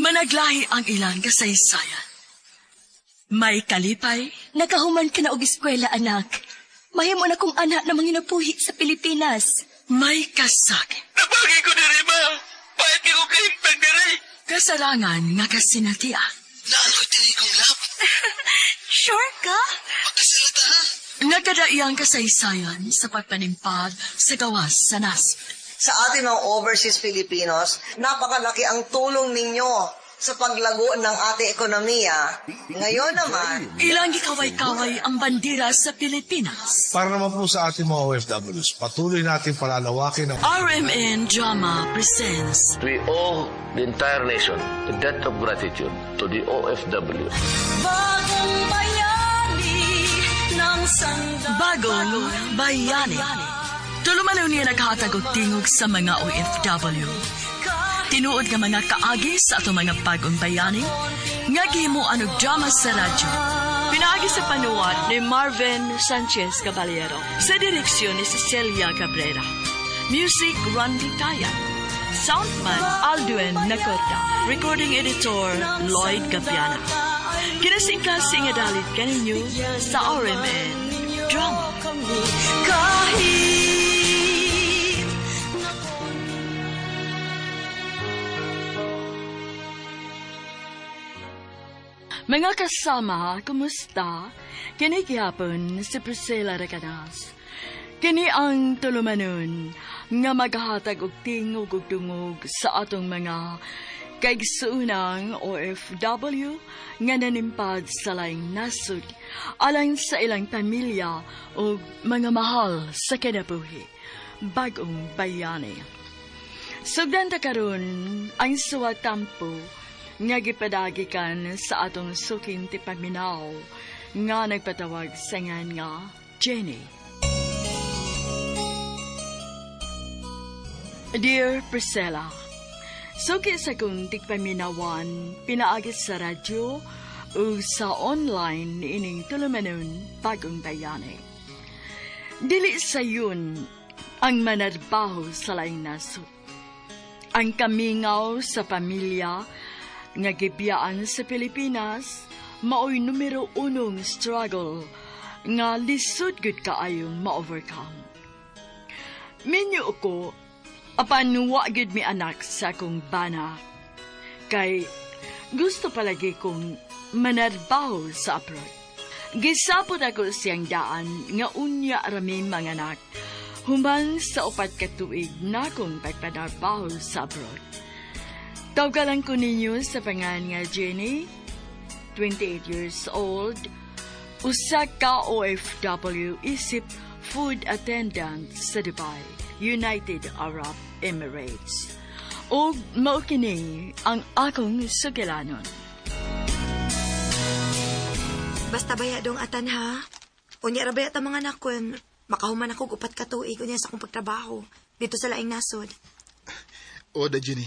Managlahi ang ilang kasaysayan. May kalipay, Nakahuman ka na og eskwela, anak. Mahimo na kong anak na manginabuhi sa Pilipinas. May kasakit. Nabagi ko diri, ma. Pahit ko kahimpag diri. Kasarangan nga kasinatian. Naaloy diri kong love. Sure ka? Pagkasalata ha. Nagkadaiyang kasaysayan sa pagpanimpad sa gawas sa nasod. Sa ating mga overseas Filipinos, napakalaki ang tulong ninyo sa paglago ng ating ekonomiya. Ngayon naman, Ilang gikaway-kaway ang bandera sa Pilipinas. Para naman po sa ating mga OFWs, patuloy natin palalawakin ang RMN Drama presents We owe the entire nation a debt of gratitude to the OFW. Bagong bayani ng sandang... Bagong Bayani. Tulumanon niya naghatag og tingog sa mga OFW. Tinuod nga mga kaagi sa atong mga bagong bayani, nga gihimuan og drama sa radyo. Pinaagi sa panuwat ni Marvin Sanchez Caballero sa direksyon ni Cecilia Cabrera. Music, Randy Taya. Soundman, Aldwin Nacorda. Recording editor, Lloyd Gabiana. Kinasingkasing nga dalit kaninyo sa RMN Drama. Kami kahit Mga kasama, kumusta? Kini gihapon si Priscilla Recanas. Kini ang tulumanon nga maghatag og tingog ug dungog sa atong mga kaigsuunang OFW nga nanimpad sa laing nasod alang sa ilang pamilya ug mga mahal sa kinabuhi. Bagong bayani. Sugdan ta karon ang suwatampo nga gipadagikan sa atong suking tipaminaw nga nagpatawag sa ngan nga Jenny. Dear Priscilla, suki sa kong tigpaminawan, pinaagi sa radyo o sa online ining tulumanon Bagong Bayani. Dili sayon ang manarbaho sa laing nasod. Ang kamingaw sa pamilya nga gibiyaan sa Pilipinas maoy numero unong struggle nga lisod gud kaayong ma-overcome. Minyo ko apan wa gid mi anak sa akong bana. Kay gusto palagi kong manarbaho sa abroad. Gisapot ako siyang daan nga unya rami mga anak. Human sa 4 ka tuig na akong pagpanarbaho sa abroad. Tawgalan ko ninyo sa pangan nga Jenny, 28 years old, usa ka OFW isip food attendant sa Dubai, United Arab Emirates. Ug mao kini ang akong sugilanon. Basta baya dong atan ha. Unya ra baya ta mga nakon. Makahuman ako og 4 ka tuig unya sa akong pagtrabaho dito sa laing nasod. O, da Jenny.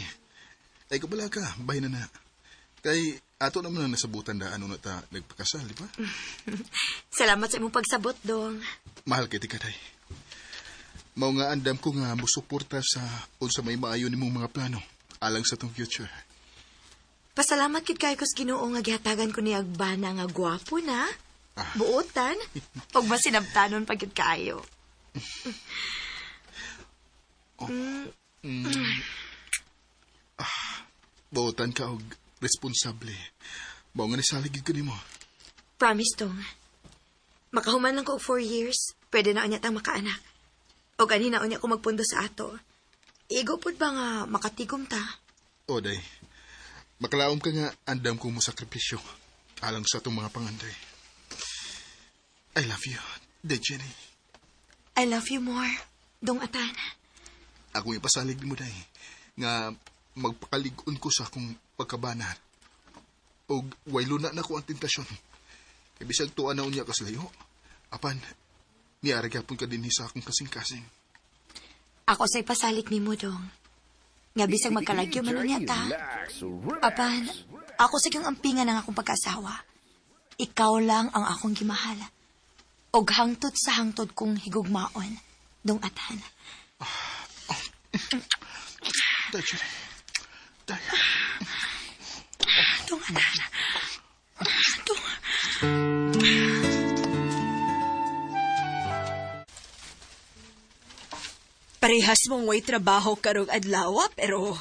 Ay, kabala ka. Bahay na na. Kay, ato naman na nasabutan daan na ta nagpakasal, di ba? Salamat sa imong pagsabot, dong. Mahal kay tikaday. Mao nga andam ko nga musuporta sa unsa may maayo nimong mga plano alang sa tong future. Pasalamat kid kaayo ko sa Ginoo nga gihatagan ko ni agbana nga gwapo na. Buotan. Ug masinabtanon pa gid kaayo. Buotan ka og responsable. Mao nga nisalig gid ko nimo. Promise, dong. Makahuman lang ko og 4 years, pwede na unya tang makaanak. Og ani na unya ko magpundo sa ato. Igo pud ba nga makatigom ta? O, day. Makalaom ka nga andam ko mo sakripisyo alang sa atong mga pangandoy. I love you, Day Jenny. I love you more, dong atan. Ako ipasalig mo, day, nga magpakalig-on ko sa akong pagkabana. Og waylo na nako ang tentasyon. Kay bisag tuwa na unya kaslayo. Apan, niari gyapon ka dinhi sa akong kasing-kasing. Ako sa ipasalik nimo, dong. Nga bisag magkalagyo man unya ta. Apan, ako sa kiyong ampingan ang akong pagkaasawa. Ikaw lang ang akong gimahal. Og hangtod sa hangtod kong higugmaon, dong atan. Day, Jenny. Day. Dong, anak. Dong. Parehas mong way trabaho karong adlaw, pero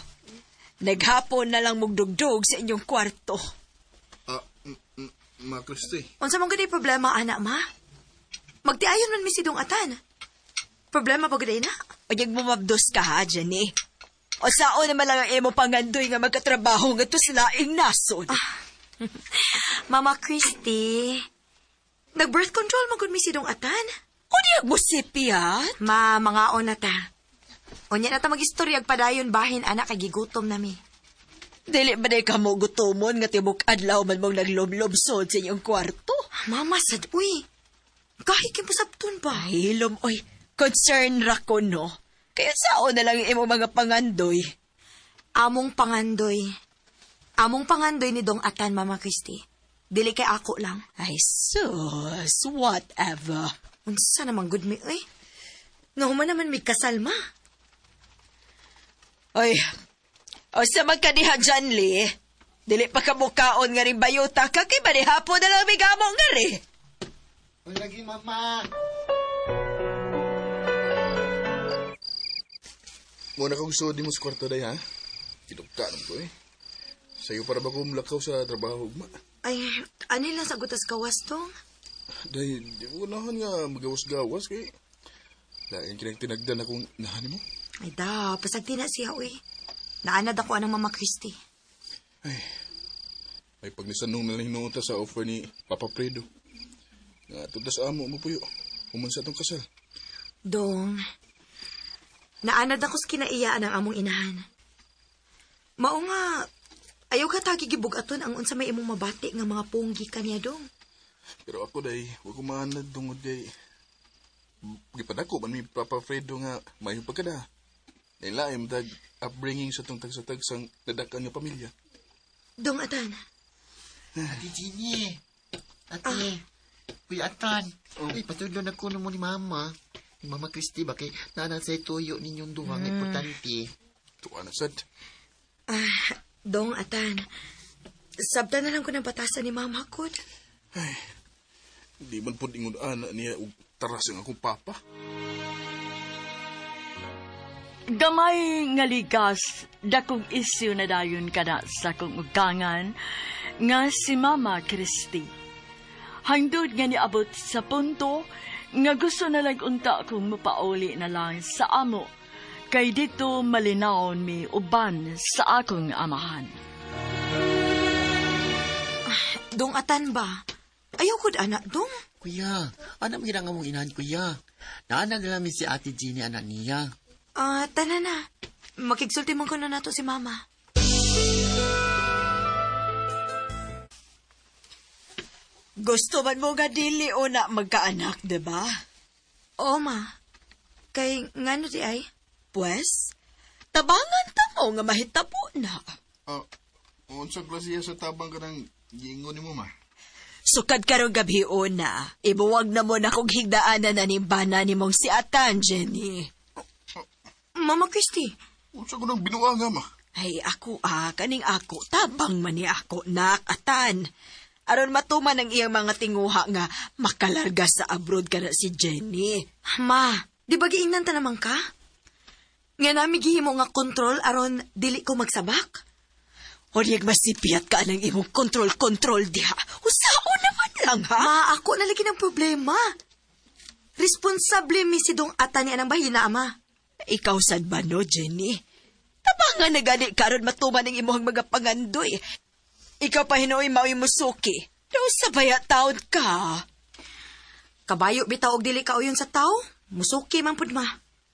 naghapon na lang mugdugdog sa inyong kwarto. Ah, Ma Christy. Unsa man gud problema, anak, ma? Magtiayon man mi si Dong Atan. Problema pa gud na? Unyag mumabdos ka ha, Jenny. O sao naman lang ang imo pangandoy nga magkatrabaho nga to sa laing nason. Mama Christy, nag-birth control man gud mi si Dong Atan. Unyag mo sipiat? Ma, mga na ta. Unya na ta mag-istorya padayon bahin anak kay gigutom nami. Dili ba day ka mo gutomon nga tibok adlaw man mong naglomlomsod sa inyong kwarto? Mama sad uy. Kahit kay pasabton ba? Ay, hilom, oy. Concern ra ko, no? Kaya sao na lang ang imong mga pangandoy? Among pangandoy. Among pangandoy ni Dong Atan, Mama Christy. Dili kay ako lang. Ay, sus, whatever. Unsa naman gud mi uy. Nga human naman mi kasal ma. Oy, o sa magkadiha dyan, Lee. Dili pa ka mukaon nga rin bayuta ka, kay ba hapon na lang bigamo nga rin. Lagi, mama. Muna kong suod mo sa kwarto day, ha? Kinugtaan ko eh. Sa'yo para ba ko mulakaw sa trabaho, ugma? Ay, ani lang sa gutas gawas tong. Day, di mo nahan nga magawas-gawas kay... Lain kinang tinagdan akong nahan mo. Ay da, pasagti na siya uy. Naanad ako anang Mama Christy. Ay, may pagnisanong na lang hinuunta sa offer ni Papa Fredo. Nga tudas amo mo puyo. Human sa atong kasal. Dong, naanad ako sa kinaiyaan ang among inahan. Mao nga, ayaw ka tagigibug-aton ang unsa may imong mabati nga mga punggi kaniya dong. Pero ako day, wag ko maanad tungod kay... Gipadako man mi Papa Fredo nga mayo pagkada. Nailaim tag upbringing sa tong tagsa-tagsang nadakan nga pamilya. Dong Atan, Ate Jeannie. Ate. Kuya Atan. Ay, patudlo na kuno mo ni Mama. Ni Mama Christy ba kay nana sa tuyo ninyong duha nga importante. Tuwa na sad. ah, Dong Atan, sabta na lang ko ng batasan ni Mama ko. Ay, di man pod ingon ana niya og taras ang akong papa. Gamay nga ligas, dakong isyu na dayon kada sa kong ugangan nga si Mama Christy. Hangdod nga niabot sa punto nga gusto na lang unta kong mapauli na lang sa amo kay dito malinawon mi uban sa akong amahan. Dong Atan ba? Ayaw ko anak, Dong. Kuya, ano mo nga mong inahan, kuya? Naana na lang si Ate Jeannie anak niya. Ah, tana na. Makigsulti man ko na nato si Mama. Gusto man mo nga dili o na magkaanak, di ba? Oo, ma. Kay ngano di ay? Pwes, tabangan ta mo nga mahitabo na. Ah, unsa klase sa tabang ka ng giingon nimo ma? Sukad karong gabi una, ibuwag na mo na kong higdaanan na nimbana ni mong si Atan, Jenny. Mama Christy, Unsa ko nang binuang nga ma? Ay, ako ah, kaning ako, tabang man ni ako, nak, Atan. Aron matuman ang iyang mga tinguha nga makalarga sa abroad ka na si Jenny. Ma, di ba giingnan ta naman ka? Nga nami gihimo nga kontrol aron dili ko magsabak. Huwag masipiat ka ng imong kontrol-kontrol diha. Usao naman lang, ha? Ma, ako na lagi ng problema. Responsable mi si Dong Atan ni anang bahina, ama. Ikaw sad ba no, Jenny? Tabangan na gani karon matuman ang imong mga pangandoy. Ikaw pa hinuoy maoy musuki. Daw sa baya taon ka. Kabayo bitaw og dili ka uyon sa tao. Musuki man pud ma.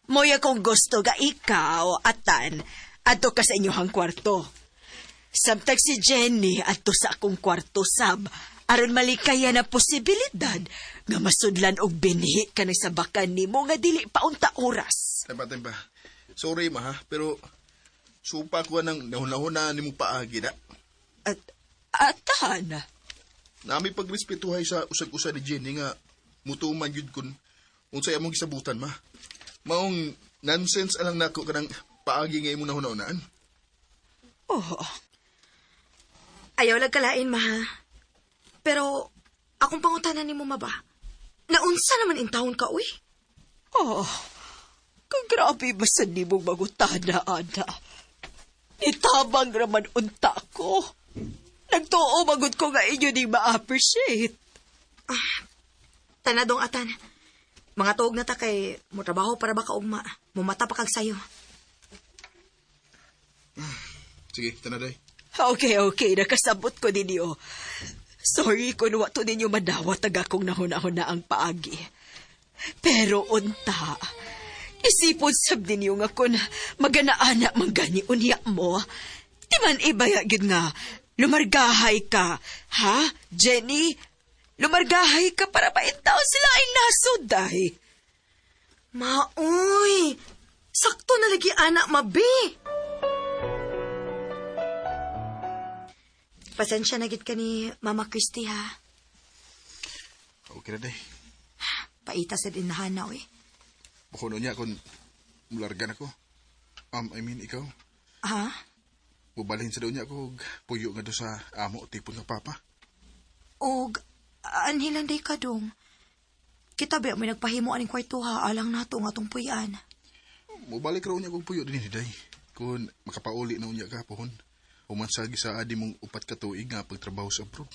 Moya kong gusto ga ikaw, Atan, adto ka sa inyong kwarto. Samtang si Jenny adto sa akong kwarto sab, aron malikayan ang posibilidad nga masudlan og binhi ka sa sabakan nimo nga dili pa unta oras. Tempa, tempa. Sorry ma ha, pero supa ko nang nahuna-huna nimo paagi na. At Atan, Nami pagrespetuhay sa usag-usa ni Jenny nga mutuman gyud kun unsay among gisabutan ma. Maong nonsense alang nako kanang paagi nga imong nahuna-hunaan. Oh. Ayaw lang kalain, ma. Ha? Pero, akong pangutanan nimo ma ba? Naunsa naman in taon ka, uy? Oh, kagrabe ba sa nimong mangutana, ana? Itabang raman unta ko. Nagtuo magud ko nga inyo ni ma-appreciate. Tanadong atan. Mga tuog na ta kay mo trabaho para baka ugma. Mumata pa kag sayo. Sige, tanaday. Okay, okay. Nakasabot ko ninyo. Sorry kung wa to ninyo madawat ang akong nahuna-huna ang paagi. Pero unta, isipon sab ninyo nga kun maganaana man gani unya mo. Di man ibaya gyud nga lumargahay ka, ha, Jenny? Lumargahay ka para maintaw sila ay nasod, day. Maoy! Sakto na lagi anak mabi. Pasensya na gid ka ni Mama Christy ha. Okay na, day. Paita sa dinahana oy. Bukono niya kung mulargan ako. I mean, ikaw. Ha? Mubalhin sa daw niya ako og puyo nga do sa amo tipon ng papa. Og anhilan day ka dong. Kita ba may nagpahimo aning kwarto ha alang nato nga atong puy-an. Mubalik raw niya kog puyo din ni day. Kung makapauli na unya ka pohon. Human sa gisaad mong upat ka tuig nga pagtrabaho sa abroad.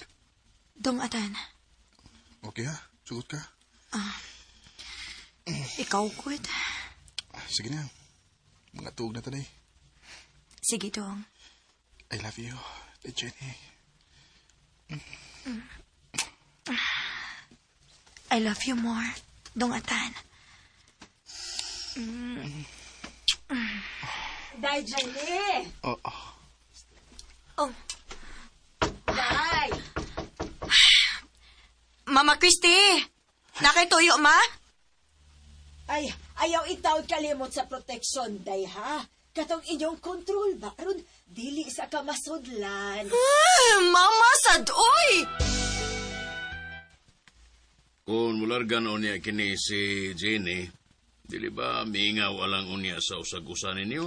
Dong atan, Okay ha? Sugot ka? ikaw gud. Ah, sige na. Mga tuog na tanay. Sige dong. I love you, Day Jenny. I love you more. Dong atan. Day, Jenny! Oo. Oh, Day! Mama Christy! Nakituyo, ma? Ay, ayaw itawd kalimot sa protection, day, ha? Katong inyong control ba? Aron, dili sa kamasudlan. Ay, mama, sad, oy! Kung mulargan unya kini si Jenny, dili ba mingaw alang unya sa usag-usa ninyo?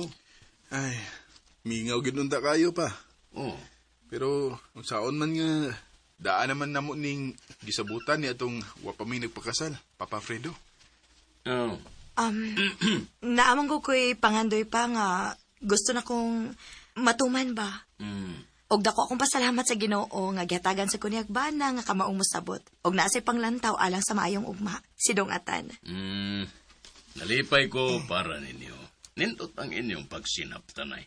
Ay, mingaw gid unta kayo pa. Oh, Pero unsaon man nga daan naman namo ning gisabutan ni atong wa pa mi nagpakasal, Papa Fredo. oh. Naamang ko ko'y pangandoy pa nga gusto na kong matuman ba. Og dako akong pasalamat sa Ginoo nga gihatagan sa kunyag bana nga kamaong mosabot. Og naa say panglantaw alang sa maayong ugma, si Dong Atan. Nalipay ko para ninyo. Nindot ang inyong pagsinaptanay.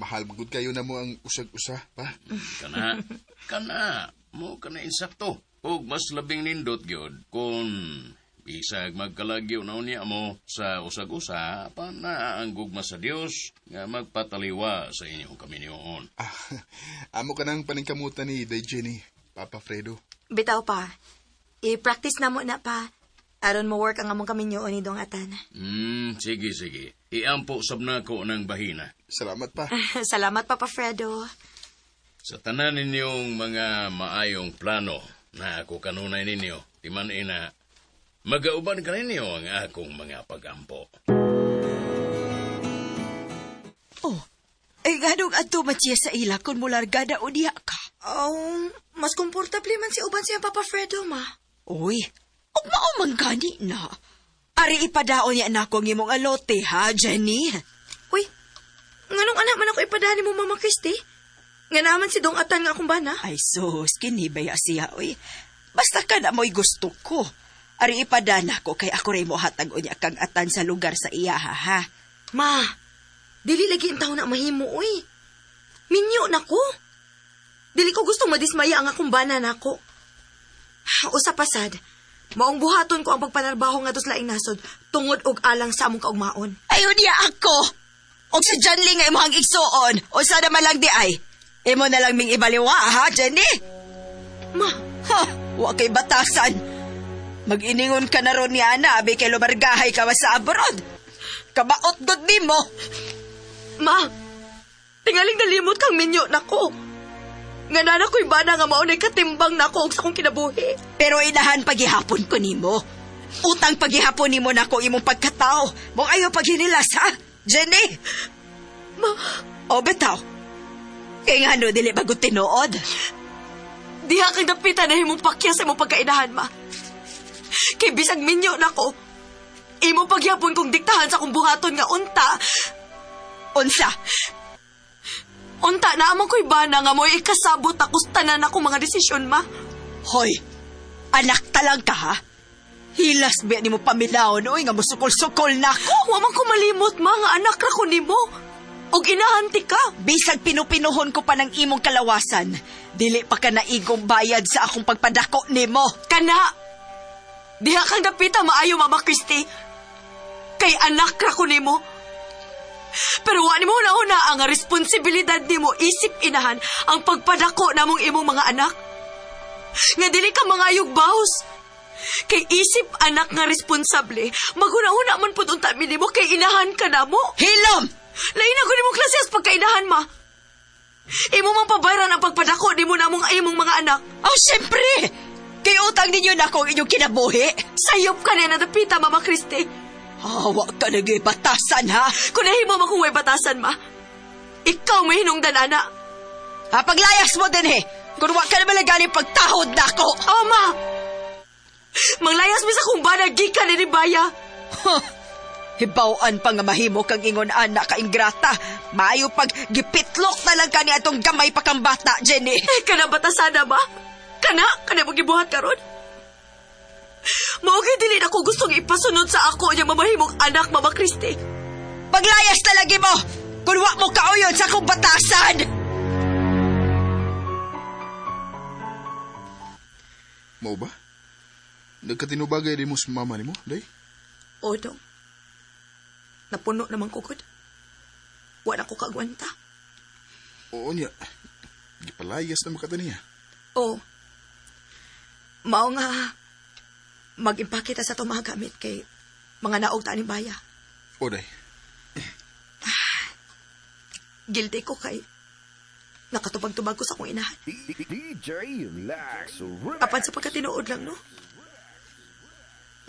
Mahal magud kayo na mo ang usag-usa, pa. Kana, kana, mo kana insakto. Ug mas labing nindot gyud kung bisag magkalagyo na unya mo sa usag-usa pa na ang gugma sa Dios nga magpataliwa sa inyong kaminyoon. Ah, amo ka nang paningkamutan ni Day Jenny, Papa Fredo. Bitaw pa. I-practice na mo na pa. Aron mo work ang among kaminyoon ni Dong Atan. Sige, sige. Iampo sab nako ng bahina. Salamat pa. Salamat, Papa Fredo. Sa tanan ninyong mga maayong plano na ako kanunay ninyo, timan ina, magauban ka ninyo ang akong mga pagampo. Oh, ay ganong adto man siya sa ila kung mularga na unya ka. Oh, mas komportable man si uban siya Papa Fredo, ma. Uy, ug mao man gani na. Ari ipadaon niya nako ang imong alote, ha, Jenny? Uy, nganong anak man ako ipadani mo, Mama Christy? Nga naman si Dong Atan nga akong bana. Ay sus, kinibaya siya, uy. Basta ka na mo'y gusto ko. Ari ipadana ko kay ako rin mo hatag unya kang atan sa lugar sa iya, ha, ha? Ma, dili lagi ang taon na mahimo, uy. Minyo na ko. Dili ko gusto madismaya ang akong bana nako. Usa pasad, maong buhaton ko ang pagpanarbaho nga sa laing nasod tungod og alang sa among kaugmaon. Ayun niya ako! Og si John Lee nga imong igsuon, o sana man lang di ay. Imo na lang ming ibaliwa, ha, Jenny? Ma, Ha, wa kay batasan. Mag-iningon ka na ron ni Ana, abi kay lumargahay ka ba sa abroad. Kabaot gud nimo. ma, tingaling nalimot kang minyo nako. Nga nana ko'y bana nga maunay katimbang nako og sa akong kinabuhi. Pero inahan paghihapon ko nimo. Utang paghihapon nimo nako imong pagkatao. Mong ayaw paghinilas, ha? Jenny? Ma, O bitaw. Kay nga no, dili bago tinuod. Diha kang dapitan na himong pakya sa imong pagkainahan, ma. Kay bisag minyo na ko, imong pagyapon kong diktahan sa akong buhaton nga unta. Unsa? Unta na amang ko'y bana nga mo'y ikasabot ako sa tanan akong mga desisyon, ma. Hoy, anak talang ka ha? Hilas ba ni mo pamilawon, oy, nga musukol-sukol na ako. Wa man ko malimot, ma, nga anak ra ko nimo. Og inahanti ka. Bisag pinupinuhon ko pa ng imong kalawasan, dili pa ka naigong bayad sa akong pagpadako nimo. Kana, diha kang dapita maayo, Mama Christy. Kay anak ra ko nimo. Pero wa nimo una ang responsibilidad nimo isip inahan ang pagpadako namong imong mga anak. Nga dili ka mangayog baws. Kay isip anak nga responsable, maghuna-huna man pud unta mi nimo kay inahan ka namo. Hilom! Lain ako nimo klase as pagkainahan ma. Imo mang pabayran ang pagpadako nimo namong imong mga anak. Oh, siyempre! Kay utang ninyo na ako ang inyong kinabuhi. Sayop ka na nadapita, Mama Christy. Hawa ka nagibatasan, ha? Kung nahimo makuway batasan, ma. Ikaw may hinungdan, ana. Ha, paglayas mo din, eh. Kung wa ka naman lang pagtahod na ako. Oh, ma! Manglayas mi sa kung bana, gikan ni Baya. Huh. Hibaw-an pa nga mahimo kang ingon anak ka ingrata. Maayo pag gipitlok na lang kani atong gamay pa kang bata, Jenny. Eh, kana batasana ba? Kana? Kana mo gibuhat karon? Mao kay dili na ko gustong ipasunod sa ako niya mamahimong anak, Mama Christy. Paglayas na lagi mo! Kung wa mo kauyon sa akong batasan! Mao ba? Nagkatinubagay din mo sa mama nimo, day? O, dong. Napuno naman ko, gud. Wala ko kagwanta. Oo niya. Gipalayas na makata niya. O, mao nga, mag-impake ta sa itong mga gamit kay mga naog ta ni Baya. O, day. Guilty ko kay nakatubag-tubag ko sa akong inahan. DJ Lex Apan sa pagkatinuod lang, no?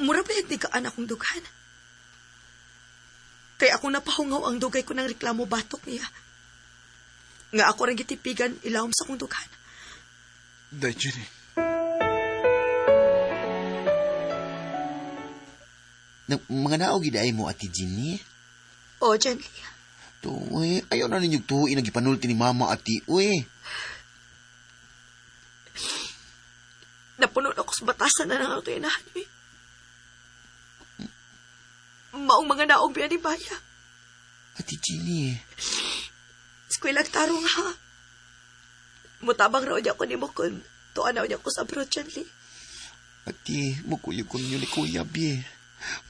Mura pa yung tigaan akong dughan. Kaya ako napahungaw ang dugay ko ng reklamo batok niya. Nga ako rin gitipigan ilawom sa akong dughan. Day, Jenny. Mga naog gidaay mo, Ate Jenny. O, Jenny. Tuwi, ayaw na ninyo tuwi nagipanulti ni Mama, Ate. Uy, Napuno ako sa batasan na nang aking inahan, eh. Maong mga naog biya ni Baya. Ate Jenny. Eskwelag tarong ha. Mutabang raw niya ako ni mo kung tuan na niya ko sa abroad, Jenny. Ate, mukuyog ko ninyo ni Kuya, bi.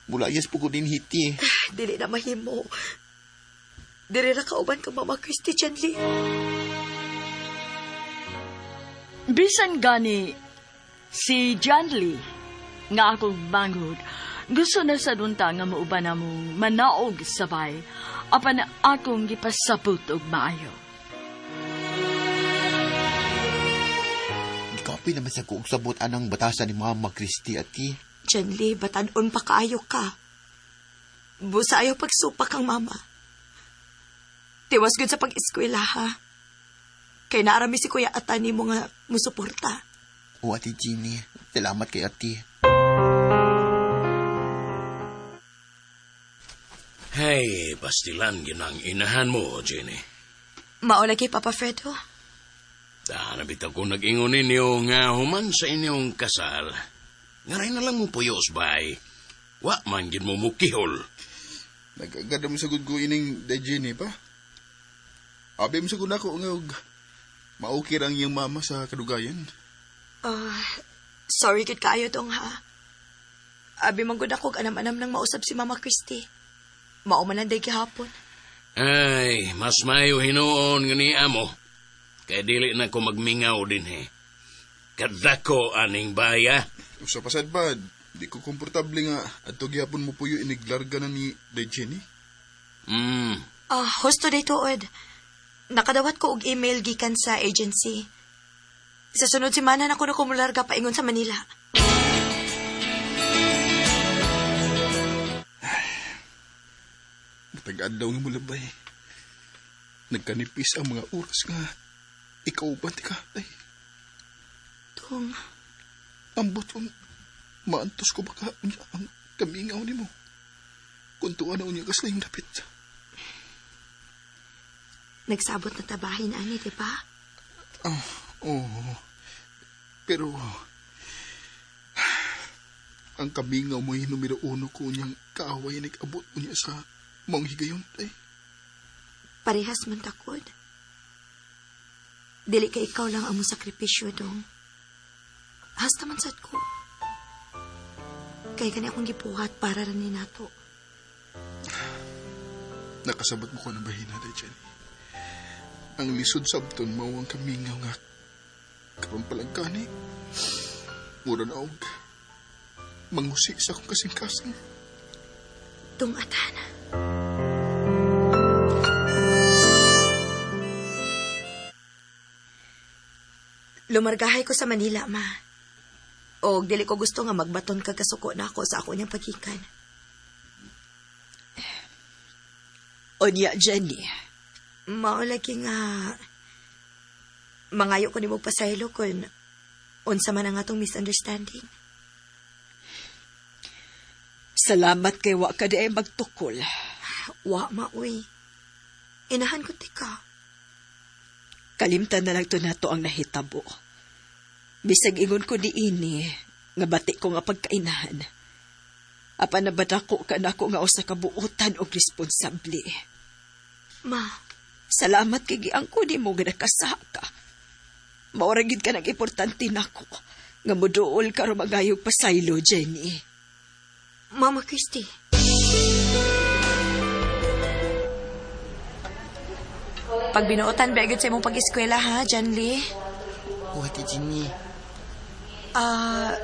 Mulayas po ko din hiti. Dili na mahimo. Dili na kauban ka, Mama Christy, Jenny. Bisan gani si John Lee nga akong manghud, gusto na sa dunta nga mauban na mong manaog sabay apan akong gipasabot og maayo. Gikapoy naman sa kuog sabot anang batasan ni Mama Christy, Ate. Jenly, batanon pa kaayo ka. Busa ayaw pagsupak ang mama. Tiwas gud sa pag-eskwela, ha? Kay naarami si Kuya Atani mo nga musuporta. O, Ate Jenny, salamat kay Ate. Hey, pastilan ginang inahan mo, Jenny. Mao lagi, Papa Fredo. Daan bitaw ko nag-ingon ninyo nga human sa inyong kasal. Ngaray na lang mo puyos, bay. Wa man gid mo mukihol. Nag-agad mo sagud ko ining day Jenny pa. Abi mo sagud nako nga og maukir ang iyang mama sa kadugayan. Sorry gud kaayo dong ha. Abi man gud ako og anam-anam nang mausab si Mama Christy. Mao man ang day gihapon. Ay, mas mayo hinuon nga ni amo. Kay dili na ko magmingaw din he. Kadako aning baya. Usa pa sad ba, di ko komportable nga adto gihapon mo puyo iniglarga na ni Day Jenny. Husto day tuod. Nakadawat ko og email gikan sa agency. Sa sunod semana na ko na kumularga paingon sa Manila. Matag-adlaw nga mulabay. Nagkanipis ang mga oras nga Ikaw ba, tika? Ay, Dong, ambot kung maantos ko baka unya ang kamingaw nimo. Kung tuwa na unya kaslayong dapit. Nagsabot na tabahin ani, di ba? Ah, oo. Pero ang kamingaw mo'y numero uno ko niyang kaaway nag-abot unya sa maong higayon. Ay, Parehas man takod. Dili ka ikaw lang ang sakripisyo, dong. Hasta man sad ko. Kay kani akong gibuhat para ra ni nato. Nakasabot mo ko ng bahina, day, Jenny. Ang lisod sabton mao ang kamingaw nga karon palang kani. Mura na og mangusi sa akong kasing-kasing. Dong Atan. Lumargahay ko sa Manila, ma. Og dili ko gusto nga magbaton kag kasuko na ako sa ako niyang pagikan. Unya, Jenny. Mao lagi nga mangayo ko nimo pasaylo kun unsa man ang atong misunderstanding. Salamat kay wa ka di ay magtukol. Wa maoy. Inahan ko tika. Kalimtan na lang to nato ang nahitabo. Bisag ingon ko di ini, nga bati ko nga pagkainahan. Apan nabadako ka nako nga usa ka buotan og responsable. Ma, Salamat kay giangko nimo nga nakasaka. Mao ra gid ka nang importante nako nga moduol ka ro magayog pasaylo, Jenny. Mama Christy. Pag binuotan ba agad sa imong pag-eskwela ha, John Lee? Oh, Ate Jenny. Ah,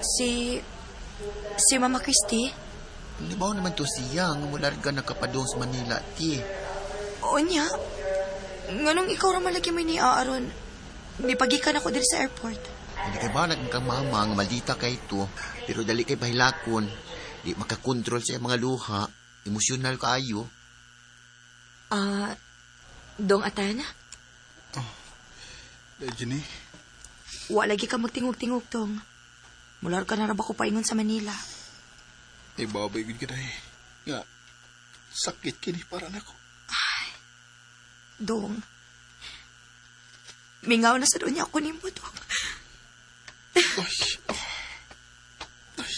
si Mama Christy? Nabaw naman to siya nga mularga nakapadong sa Manila, ti. Oo niya. Nganong ikaw ra malagi mo ni Aaron? Nipagikan ako diri sa airport. Hindi kay balag kang mama nga maldita kay to, pero dali kay pahilakon. Di makakontrol sa iyang mga luha. Emosyonal kaayo. Ah, Dong Atan, Day, Jenny. wa lagi ka magtingog-tingog dong. Mular ka na ra ba ko paingon sa Manila? Ay, babay gud ka, day. Nga, sakit kini para nako. Dong. Mingaw na sa doon niya ako nimo, dong. Ay, oh. Ay.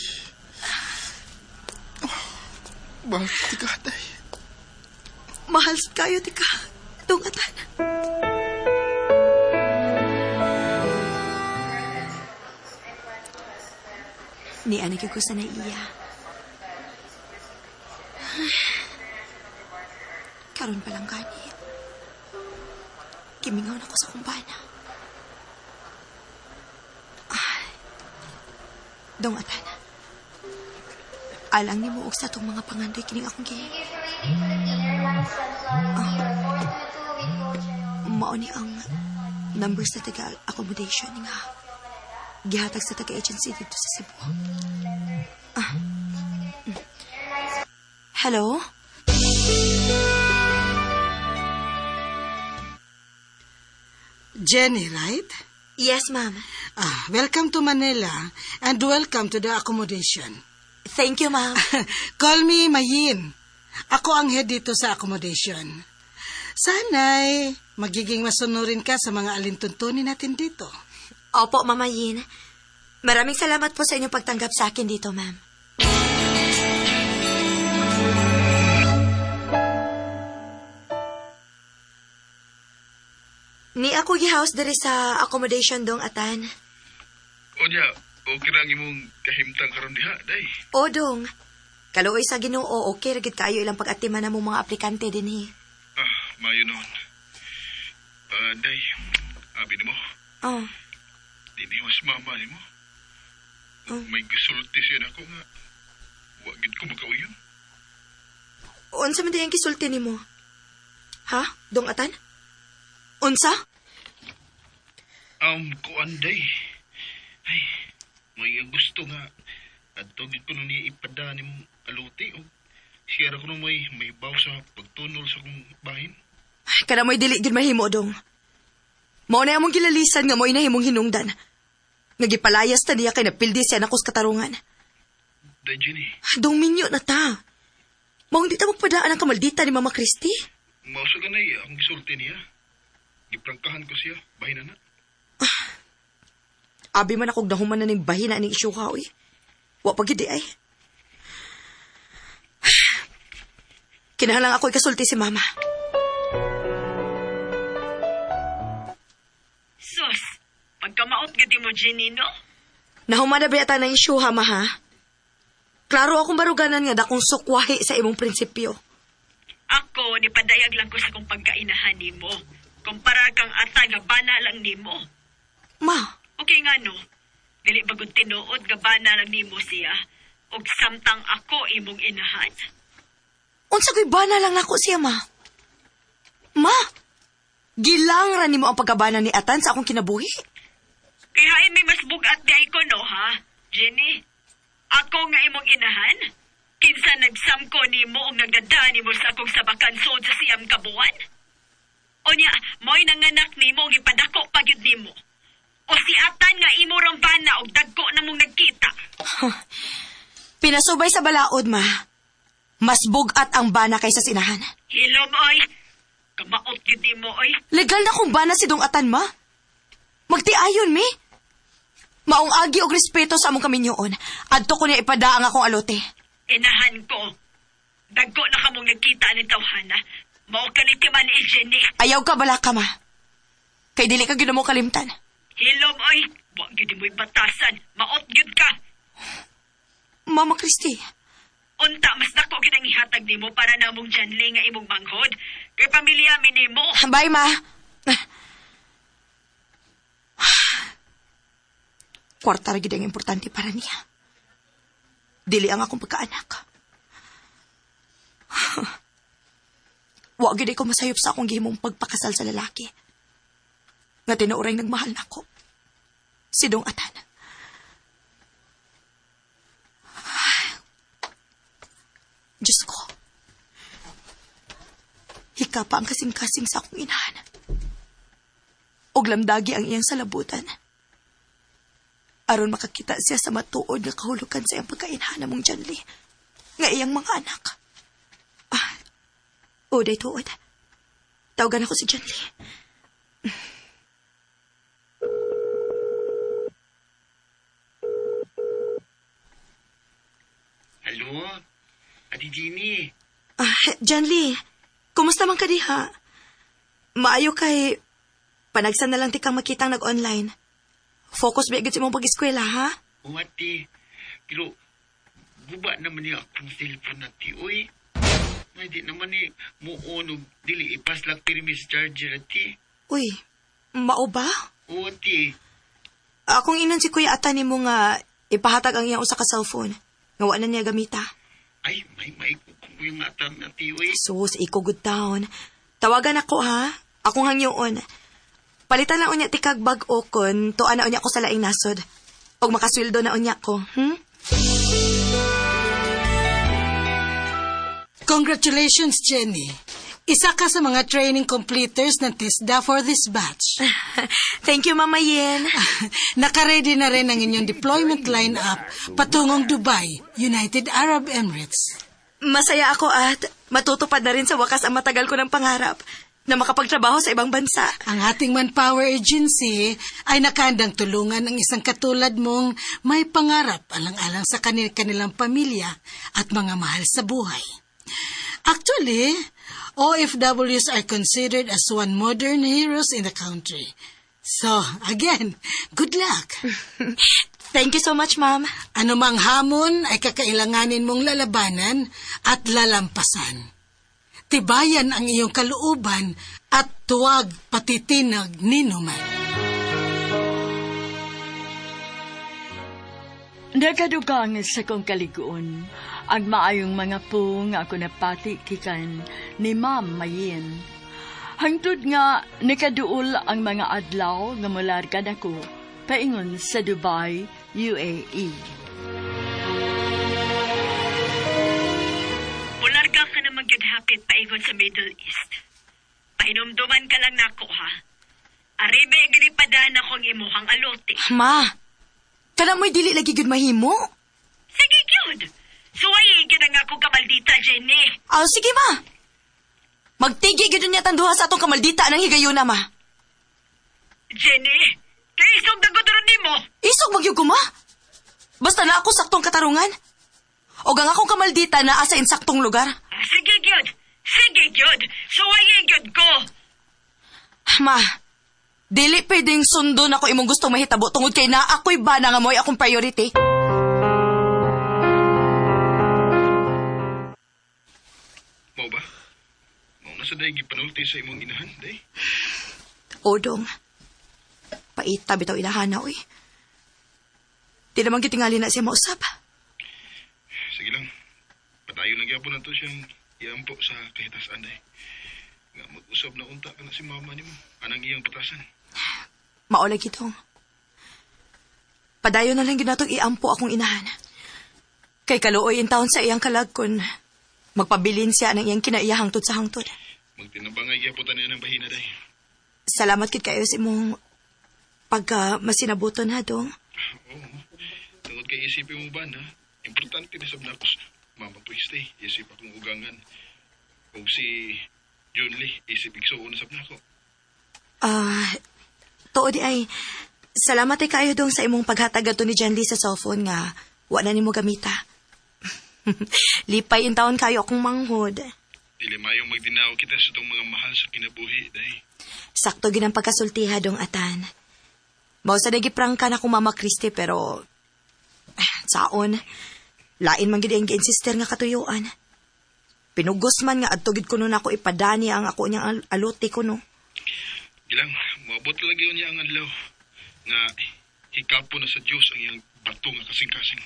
Oh. Bakit ka, day? Mahal kayo, tika. Dong Atan. Ni anak ko sa naiya. Karon pa lang gani. Kimingaw na ko sa kumbana. Ay. Dong Atan. Alang ni mo og sa atong mga pangandoy kining akong gi. Mao ni ang number sa taga accommodation nga gihatag sa taga agency dito sa Cebu. Ah. Hello? Jenny, right? Yes, ma'am. Ah, welcome to Manila and welcome to the accommodation. Thank you, ma'am. Call me Mayin. Ako ang head dito sa accommodation. Sana'y magiging masunurin ka sa mga alintuntunin natin dito. Opo, Mama Yin. Maraming salamat po sa inyong pagtanggap sa akin dito, ma'am. Ni ako gi-house diri sa accommodation dong atan. Unya, okay lang imong kahimtang karon diha, day. O dong. Kaluoy sa Ginoo, okay ra gid kaayo ilang pag-atiman na mong mga aplikante dinhi. Ah, mayo noon. Ah, day, abi nimo, Oh, di mas mama nimo. Oh. May gisulti siya nako nga. Wa gid ko makauyon. Unsa man diyang gisulti nimo? Ha? Dong atan? Unsa? Kuan day. Ay, may gusto nga. Adto gid ko niya ipada nimong aluti o siya ra ko no may baw sa pagtunol sa akong bahin. Ay, Kana mo'y dili gid mahimo dong. Mao na among gilalisan nga mo'y nahimong hinungdan. Nga gipalayas ta niya kay napildi siya nakos katarungan. Day, Jenny. Dong minyo na ta. Maong di ta magpadaan ang kamaldita ni Mama Christy. Mausa ganay ang gisulti niya. Giprangkahan ko siya. Bahin na na. Abi man akong nahuman na ning bahina ning isyuha, uy. Wa pa gid ay. Kinahanglan ako ikasulti si Mama. Sus, pagkamaot gid mo, Jenny, no? Nahuman na ba ng isyuha, ma, ha? Klaro akong baruganan nga dakong sukwahi sa imong prinsipyo. Ako, nipadayag lang ko sa kong pagkainahan nimo. Kumpara kang ata nga bana lang nimo. Ma, Okay nga no, dili bagod tinuod nga bana lang nimo siya. Og samtang ako imong inahan. Unsa ko'y bana lang nako siya, ma? Ma, gilang ra nimo ang pagkabana ni Atan sa akong kinabuhi. Kaya hain may mas bugat di ay ko no, ha? Jenny, ako nga imong inahan? Kinsa nagsamko nimo og nagdada nimo sa akong sabakan sod sa siyam ka buwan? O niya, mo'y nanganak nimo og ipadako pa gyud nimo. O si Atan nga imo rang bana og dagko na mong nagkita. Pinasubay sa balaod, ma. Mas bugat ang bana kaysa sinahan. Hilom, oy. Kamaot gyud nimo, oy. Legal na kung bana si Dong Atan, ma. Magtiayon, mi. Maong agi og respeto sa among kaminyoon. Adto ko niya ipada ang akong alote. Inahan ko. Dagko na kamong nagkita ni tawhana. Mao ka ni timan ni Jenny. Ayaw ka bala ka, ma. Kay dili ka gyud mo kalimtan. Hilom, oy. Wa gyud mo'y batasan. Maot gyud ka. Mama Christy. Unta, mas dako gyud ang ihatag nimo para namong Janley nga imong manghod. Kay pamilya mi nimo. Bye, ma. Kwarta ra gyud ang importante para niya. Dili ang akong pagkaanak. Wa gyud ko masayop sa akong gihimong pagpakasal sa lalaki. Nga tinuoray nagmahal nako. Si Dong Atan. Diyos ko. Hika pa ang kasing-kasing sa akong inahan. Og lamdagi ang iyang salabutan. Aron makakita siya sa matuod nga kahulugan sa iyang pagkainahan namong Janly. Nga iyang mga anak. Ah, uday tuod. Tawagan ako si Janly. Hello? Ate Jeannie. Ah, Janly, kumusta man ka diha? Maayo kay panagsan na lang ti kang makitang nag-online. Focus ba agad sa imong pag-eskwela, ha? O ate, pero guba naman niya akong cellphone ate, uy. Ay, di naman ni muon og dili ipaslak pirmis charger ate. Uy, mao ba? O ate, Akong inon si Kuya Ata nimo nga ipahatag ang iyang usa ka cellphone. Nga wa na niya gamita. ay, may ko yung atan ate, uy. Sus, iko good town. Tawagan ako ha. Akong hangyoon. Palitan na unya tikag bag-o kon tuan na unya ko sa laing nasod. Og makasweldo na unya ko, Congratulations, Jenny. Isa ka sa mga training completers ng TISDA for this batch. Thank you, Mama Yen. Nakaready na rin ang inyong deployment line-up patungong Dubai, United Arab Emirates. Masaya ako at matutupad na rin sa wakas ang matagal ko ng pangarap na makapagtrabaho sa ibang bansa. Ang ating manpower agency ay nakahandang tulungan ang isang katulad mong may pangarap alang-alang sa kanilang pamilya at mga mahal sa buhay. Actually, OFWs are considered as one modern heroes in the country. So, again, good luck. Thank you so much, ma'am. Ano mang hamon ay kakailanganin mong lalabanan at lalampasan. Tibayan ang iyong kalooban at tuwag patitinag ninuman. Nagadugang sa kong kaliguon, ang maayong mga pung ako napati kikan ni Ma'am Mayin. Hangtod nga nakaduol ang mga adlaw nga mulargan ako paingon sa Dubai, UAE. Mularga ka naman gyud hapit paingon sa Middle East. Pahinumduman ka lang nako ha. Aribe gini padaan akong imuhang alote. Ma, kana mo'y dili lagi gyud mahimo. Sige gyud. Suwayi gyud ang akong kamaldita, Jenny. Ah, sige ma. Magtigi gyud niya tanduha sa atong kamaldita ng higayuna, ma. Jenny, kay isog na gud nimo. Isog magyud ko, ma. Basta na ako saktong katarungan. O ang akong kamaldita naa sa insaktong lugar. Sige gyud. Sige gyud. Suwayi gyud ko. Ma, dili pwedeng sundon ako imong gustong mahitabo tungod kay naa ako'y bana nga mo'y akong priority. Mao ba? Mao na sa day gipanulti sa imong inahan, day. Odong, paita bitaw ilahana, uy. Di naman gitingali na siya mausap. Sige lang. Padayon lang gyapon nato siyang iampo sa kahitasan, day. Nga mag-usab na unta ka na si mama nimo anang iyang patasan. Mao lagi tong. Padayon na lang ginatong iampo akong inahan. Kay kaluoy in taon sa iyang kalag kun magpabilin siya ng iyang kinaiyahang tud sa hangtod. Magtinabangay gyapon ta niya ng bahina, day. Salamat kid kayo sa imong pagka masinabuton ha, dong. Oo. Tungod kay isipin mo ba na importante na sab nako sa Mama Tuesday, isip akong ugangan. Ug si Junli, isip igsuon na sab nako. Tuod di ay, salamat ay kayo dong sa imong paghatag adto ni John Lee sa cellphone nga wa na nimo gamita. Lipay in taon kayo akong manghod. Dili mayong magdinaw kita sa itong mga mahal sa kinabuhi, day. Sakto ginang pagkasultiha dong atan. Mao sa nagiprangka na kong Mama Christy pero saon, lain man gid ang gi-insister nga katuyuan. Pinugos man nga adto gid kuno nako ipadani ang ako niyang aluti kuno. Gilang, moabot lagi niya ang adlaw nga hikapo na sa Dios ang iyang bato nga kasing-kasing.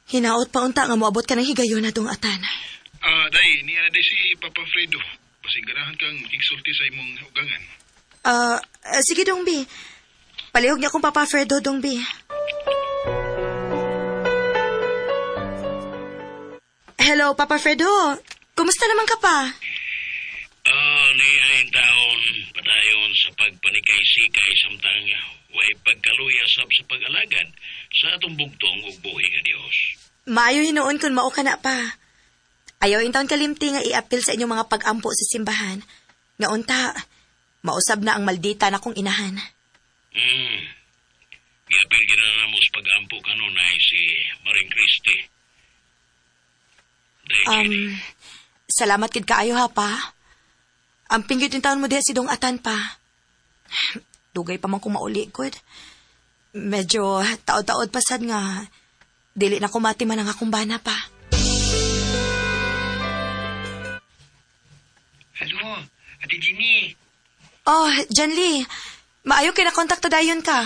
Hinaot pa unta nga moabot ka ng higayon na dong atan. Day, niya na day si Papa Fredo. Basing ganahan kang makigsulti sa imong ugangan. Sige dong bi. Palihog niya akong Papa Fredo dong bi. Hello, Papa Fredo. Kumusta naman ka pa? Ni ay taon padayon sa pagpanikay-sikay samtang way pagkaluya sab sa pag-alagad sa atong bugtong ug buhi nga Dios. Maayo hinuon kun mao ka na pa. Ayaw in taon kalimti nga i-appeal sa inyong mga pag-ampo sa simbahan. Nga unta, mausab na ang maldita na kong inahan. Giapil gina na mo sa pag-ampo kanunay si Maring Christy. Salamat kid kaayo ha pa. Ang pinggit yung taon mo diha si Dong Atan pa. Dugay pa man kung mauli, good. Medyo taod-taod pa sad nga. Dili na kumati man ang akong bana pa. Hello, Ate Ginny. Oh, John Lee. Maayo kay nakontakta dayon ka.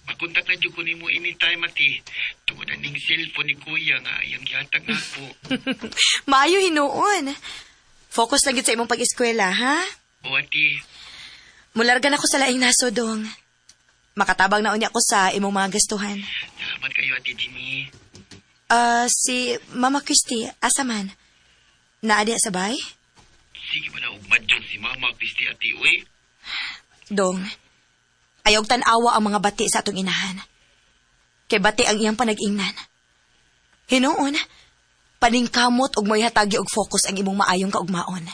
Makontak na dyan ko nimo anytime, ate. Tungod na ning cellphone ni Kuya nga, iyang gihatag na ako. Maayo hinuon. Focus lang gid sa imong pag-eskwela, ha? O, ate. Mularga na ko sa laing naso, dong. Makatabang na unya ko sa imong mga gastuhan. Salamat kayo, Ate Ginny. Si Mama Christy, asa man? Naa diha sa bay? Sige ba na ugmad dyan si Mama Christy, ate, uy? Dong, ayaw tan-awa ang mga bati sa atong inahan. Kay bati ang iyang panag-ingnan. Hinuon, paningkamot og mo'y hatagi og focus ang imong maayong kaugmaon.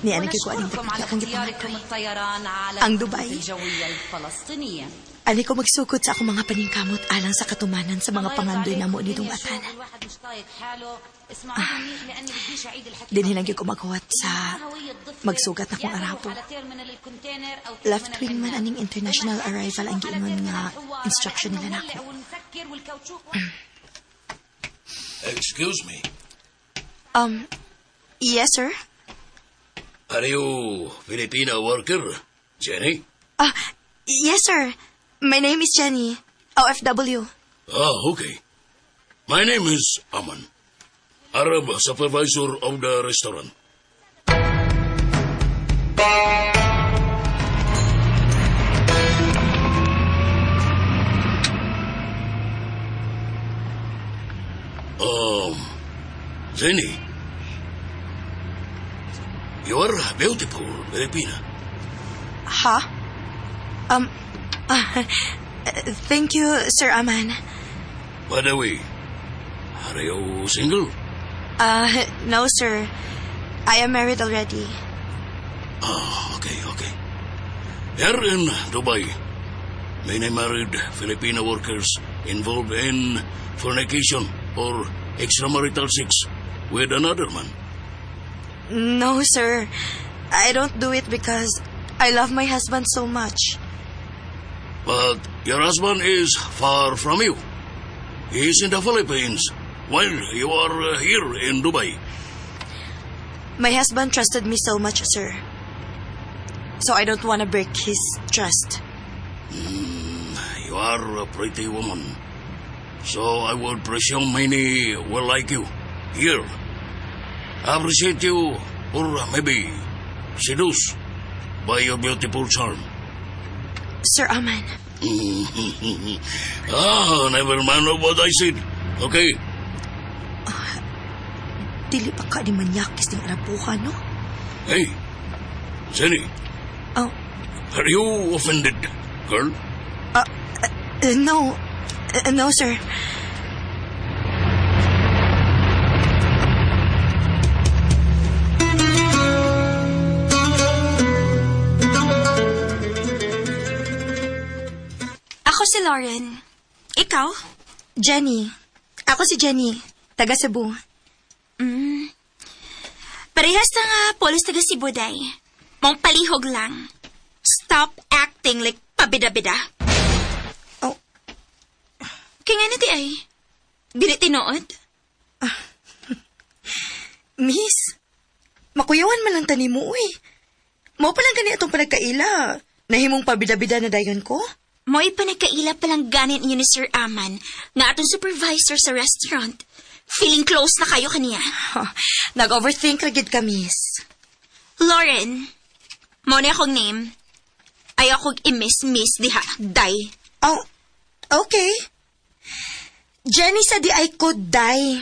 ونشكركم على اختياركم الطيران على ang Dubai. الجوية الفلسطينية. Ani ko magsugod sa akong mga paningkamot alang sa katumanan sa mga pangandoy namo ni Dong Atan. Ah, dinhi lang gyud ko maghuwat sa magsugat na kong Arabo. Left wing man aning international arrival ang giingon nga instruction nila nako. Excuse me. Yes, sir? Are you Filipino worker, Jenny? Ah, yes, sir. My name is Jenny, OFW. Ah, okay. My name is Aman, Arab supervisor of the restaurant. Jenny, you are beautiful, Filipina. Ha? Thank you, Sir Aman. By the way, are you single? No, sir. I am married already. Ah, okay. Here in Dubai, many married Filipino workers involved in fornication or extramarital sex with another man. No, sir. I don't do it because I love my husband so much. But your husband is far from you. He is in the Philippines, while you are here in Dubai. My husband trusted me so much, sir. So I don't want to break his trust. You are a pretty woman. So I would presume many will like you here. Appreciate you, or maybe seduced by your beautiful charm. Sir Aman. Ah, never mind of what I said. Okay. Dili pa ka ni manyakis ning Arabuhan, no? Hey, Jenny. Oh. Are you offended, girl? No. No, sir. Ako si Lauren. Ikaw? Jenny. Ako si Jenny. Taga Cebu. Parehas na nga, polos taga Cebu, day. Mong palihog lang. Stop acting like pabida-bida. Oh. Kaya nga na di ay. Dili tinuod? Miss, makuyawan man lang tani mo, uy. Mao pa lang gani atong panagkaila. Nahimong pabida-bida na dayon ko? Mo'y panagkaila pa lang ganin inyo ni Sir Aman nga atong supervisor sa restaurant. Feeling close na kayo kaniya. Nag-overthink ra gid ka, miss. Lauren, mao ni akong name. Ayaw kong i-miss-miss diha, day. Oh, okay. Jenny sa di ay ko, day.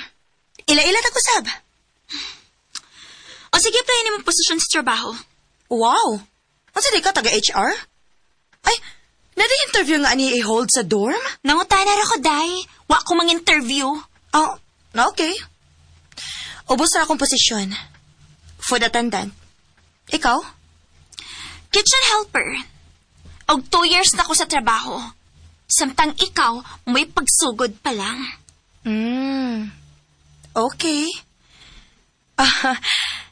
Ila-ila ta ko sab. O sige, apply nimo posisyon sa trabaho. Wow! Unsa di ka, taga-HR? Ay, na interview nga ani i-hold sa dorm? Nangutana ra ko, day. Wa ko mang-interview. Oh, okay. Ubos na akong posisyon. Food attendant. Ikaw? Kitchen helper. Og 2 years na ko sa trabaho. Samtang ikaw, may pagsugod pa lang. Okay. Ah,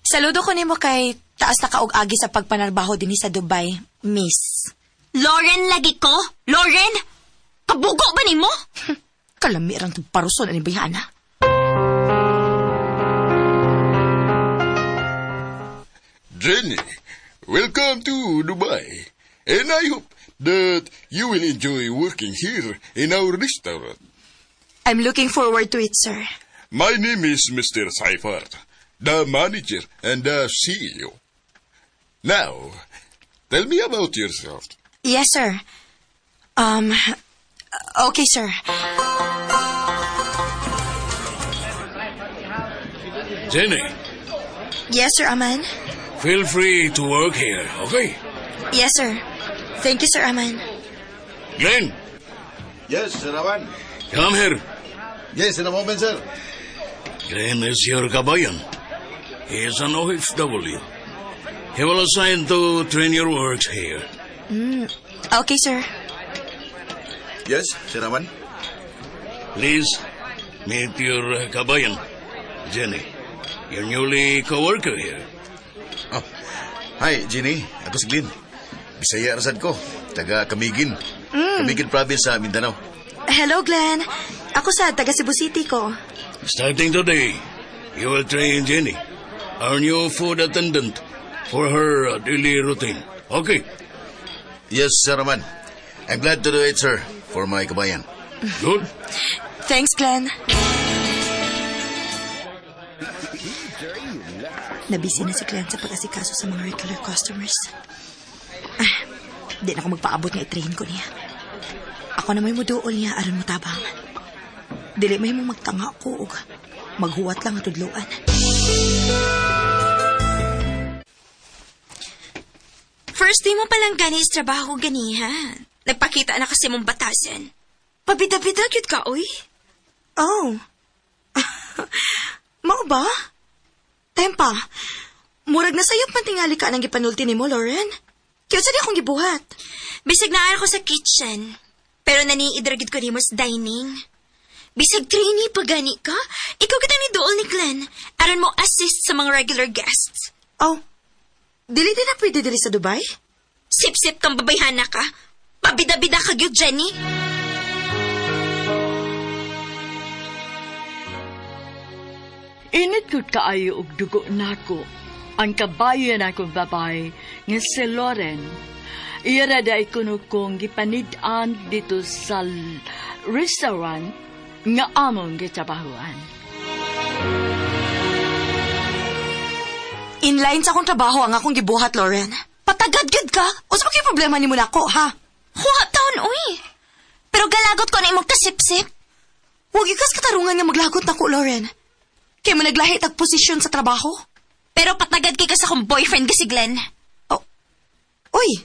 saludo ko nimo kay taas na kaog agi sa pagpanarbaho dinhi sa Dubai, miss. Lauren lagi ko? Lauren? Kabugo ba nimo? Kalami rang paruson ani bayhana. Jenny, welcome to Dubai. And I hope that you will enjoy working here in our restaurant. I'm looking forward to it, sir. My name is Mr. Seifert, the manager and the CEO. Now, tell me about yourself. Yes, sir. Okay, sir. Jenny. Yes, Sir Aman. Feel free to work here, okay? Yes, sir. Thank you, Sir Aman. Glenn. Yes, Sir Aman. Come here. Yes, in a moment, sir. Glenn is your kabayan. He is an OFW. He will assign to train your works here. Okay, sir. Yes, Sir Aman? Please, meet your kabayan, Jenny. Your newly co-worker here. Oh. Hi, Jenny. Ako si Glenn. Bisaya ra sad ko. Taga Camiguin. Camiguin Province sa Mindanao. Hello, Glenn. Ako sa taga Cebu City ko. Starting today, you will train Jenny, our new food attendant, for her daily routine. Okay. Yes, Sir Aman. I'm glad to do it, sir, for my kabayan. Good. Thanks, Glenn. Nabisi na si Glenn sa pag-asikaso sa mga regular customers. Ah, di na ako magpaabot nga i-train ko niya. Ako na may muduol niya aron mo tabang. Dili may mong magtanga ko og maghuwat lang at tudloan. First day mo palang gani sa trabaho ganiha. Nagpakita na kasi mong batasan. Pabida-bida gyud ka, oy. Oh. Mao ba? Tempa, murag na sayop man tingali ka nang gipanulti nimo, Lauren. Kaya sa di akong gibuhat. Bisag naa ko sa kitchen. Pero naniidra gyud ko nimo sa dining. Bisag trainee pa gani ka, ikaw kita ni duol ni Glenn. Aron mo assist sa mga regular guests. Oh, dili din na pwede diri sa Dubai? Sip-sip kang babayhana ka. Pabida-bida ka gyud, Jenny. Init ko't kaayo og dugo nako. Ang kabayan akong babae nga si Lauren. Iya ra day kuno kong gipanid-an dito sa restaurant nga among gitrabahuan. Inline sa akong trabaho ang akong gibuhat, Lauren. Patagad gyud ka. Unsa ba kay problema nimo nako, ha? Huwa taon, uy. Pero galagot ko na imong kasipsip. Huwag ikas katarungan nga maglagot nako, Lauren. Kay mo naglahi tag posisyon sa trabaho. Pero patagad kay ka sa akong boyfriend kasi Glenn. Oh. Uy.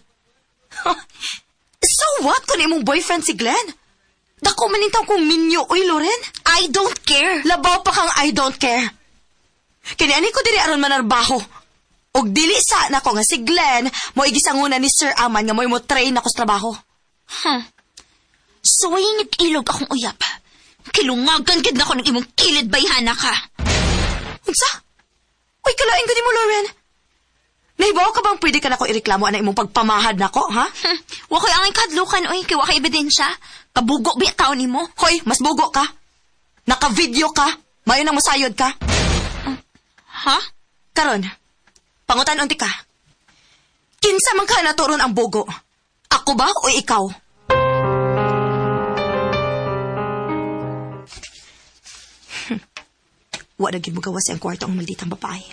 So what kung imong boyfriend si Glenn? Dako man intaw kong minyo, uy, Lauren. I don't care. Labaw pa kang I don't care. Kini ani ko diri aron manarbaho. Og dili sa nako nga si Glenn mo igisanguna ni Sir Aman nga mo'y mo train ako sa trabaho. Huh. Suway nag-ilog akong uyap. Kilungagan gid na ko ng imong kilid bayhana ka. Unsa? Uy, kalain ko nimo, Lauren. Nahibaw ka bang pwede ka na ko ireklamo ana imong pagpamahad nako, ha? Wa ko'y angay kadlukan, oy, kay wa kay ebidensya. Kabugo biya taon nimo. Hoy, mas bugo ka. Naka-video ka. Mayo nang masayod ka. Ha? Karon, pangutan unti ka. Kinsa man ka naturon ang bugo? Ako ba o ikaw? Wa na gyud mogawas ang kwarto ang malditang babae.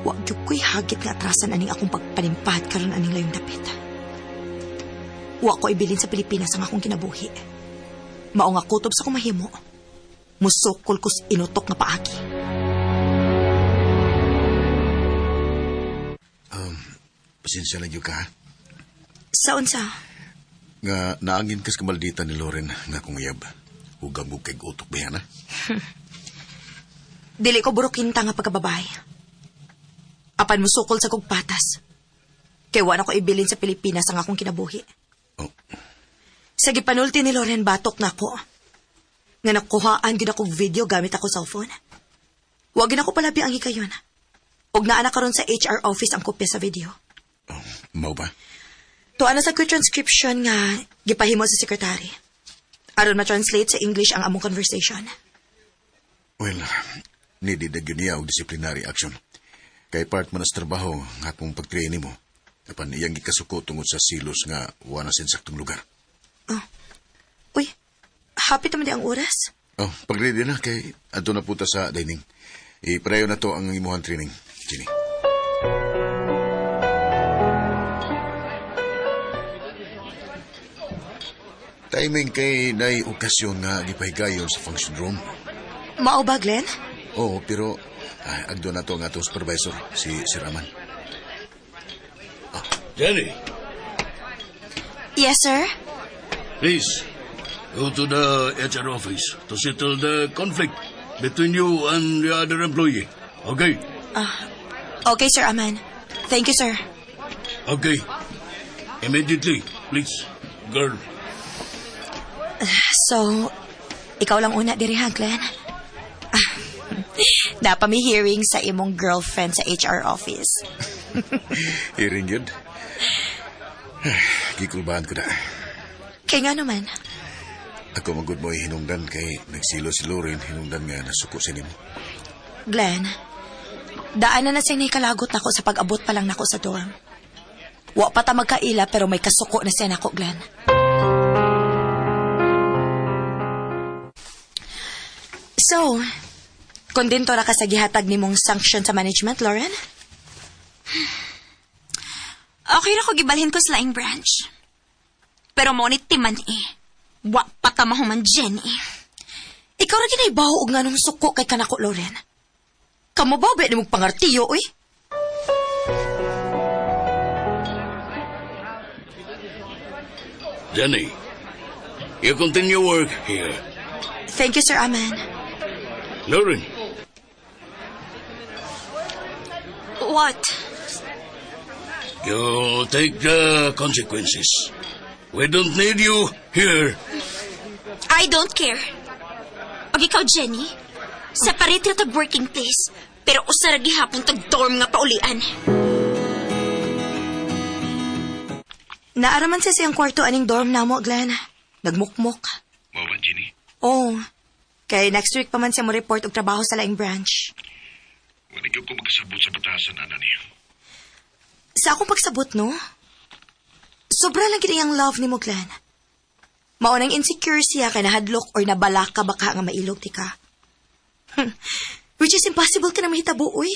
Wa gyud ko'y hagit nga atrasan aning akong pagpanimpad karon aning layong dapit. Wa ko ibilin sa Pilipinas ang akong kinabuhi. Mao nga kutob sa akong mahimo. Musukol ko sa inutok nga paagi. Pasensya na gyud ka, ha? Sa unsa? Nga naangin kas kamaldita ni Lauren nga akong uyab. Hugam mo kay utok ba yan, ha? Dili ko burukinta nga pagkababae. Apan musukol sa kog patas. Kay wa na ko ibilin sa Pilipinas ang akong kinabuhi. Oh. Sa gipanulti ni Lauren batok nako. Nga nakuhaan gid akong video gamit ako cellphone. Wa gid ako palabi ang hikayon. Og naa na karon sa HR office ang kopya sa video. Oh, mao ba? Tuwa na sa quick transcription nga gipahimo sa secretary. Aron ma-translate sa English ang among conversation. Well, needed na gyud niya og disciplinary action. Kay part man sa trabaho nga akong pag-train mo. Apan iyang gikasuko tungod sa silos nga wa na sa insaktong lugar. Oh. Uy, happy naman di ang oras. Oh, pag-ready na kay adto na puta sa dining. Iprayo na to ang imuhang training, Jenny. Timing kay nay okasyon nga gipahigayon sa function room. Mao ba, Glenn? Oo, pero agdo na to ang atong supervisor, si Sir Aman. Oh. Jenny. Yes, sir? Please, go to the HR office to settle the conflict between you and the other employee. Okay? Okay, Sir Aman. Thank you, sir. Okay. Immediately, please. girl. So, ikaw lang una diri ha, Glenn? Ah, Napa mi hearing sa imong girlfriend sa HR office. Hearing yun. Gikulbahan ko na. Kay nga naman, Ako magud mo hinungdan kay nagsilo si Lauren hinungdan nga nasuko sa nimo. Glenn, daan na na siyang nahikalagot nako sa pag-abot pa lang nako sa dorm. Wa pa ta magkaila pero may kasuko na siya nako, Glenn. So, kondento ra ka sa gihatag nimong sanction sa management, Lauren? Okay ra ko gibalhin ko sa laing branch. Pero mo ni timan eh. Wa pa ta mahuman Jenny. Ikaw ra ginaybaho og nganong suko kay kanako, Lauren. Kamo ba ba nimong pangartiyo, uy? Jenny, you continue work here. Thank you, Sir Aman. Lauren, What? you take the consequences. We don't need you here. I don't care. Og ikaw, Jenny, separate ra tag working place, pero usa ra gihapon tag dorm nga paulian. Naaraman siya siyang kwarto aning dorm namo, Glenn. Nagmukmok. Mao ba, Jenny? Oh, kay next week pa man siya mo report og trabaho sa laing branch. Wala gyud ko makasabot sa batasan, ana niya. Sa akong pagsabot, no? Sobra lang gid ang love ni mo, Glenn. Mao nang insecure siya kay nahadlok or nabalaka baka nga mailog ti ka. Which is impossible ka na mahitabo, uy.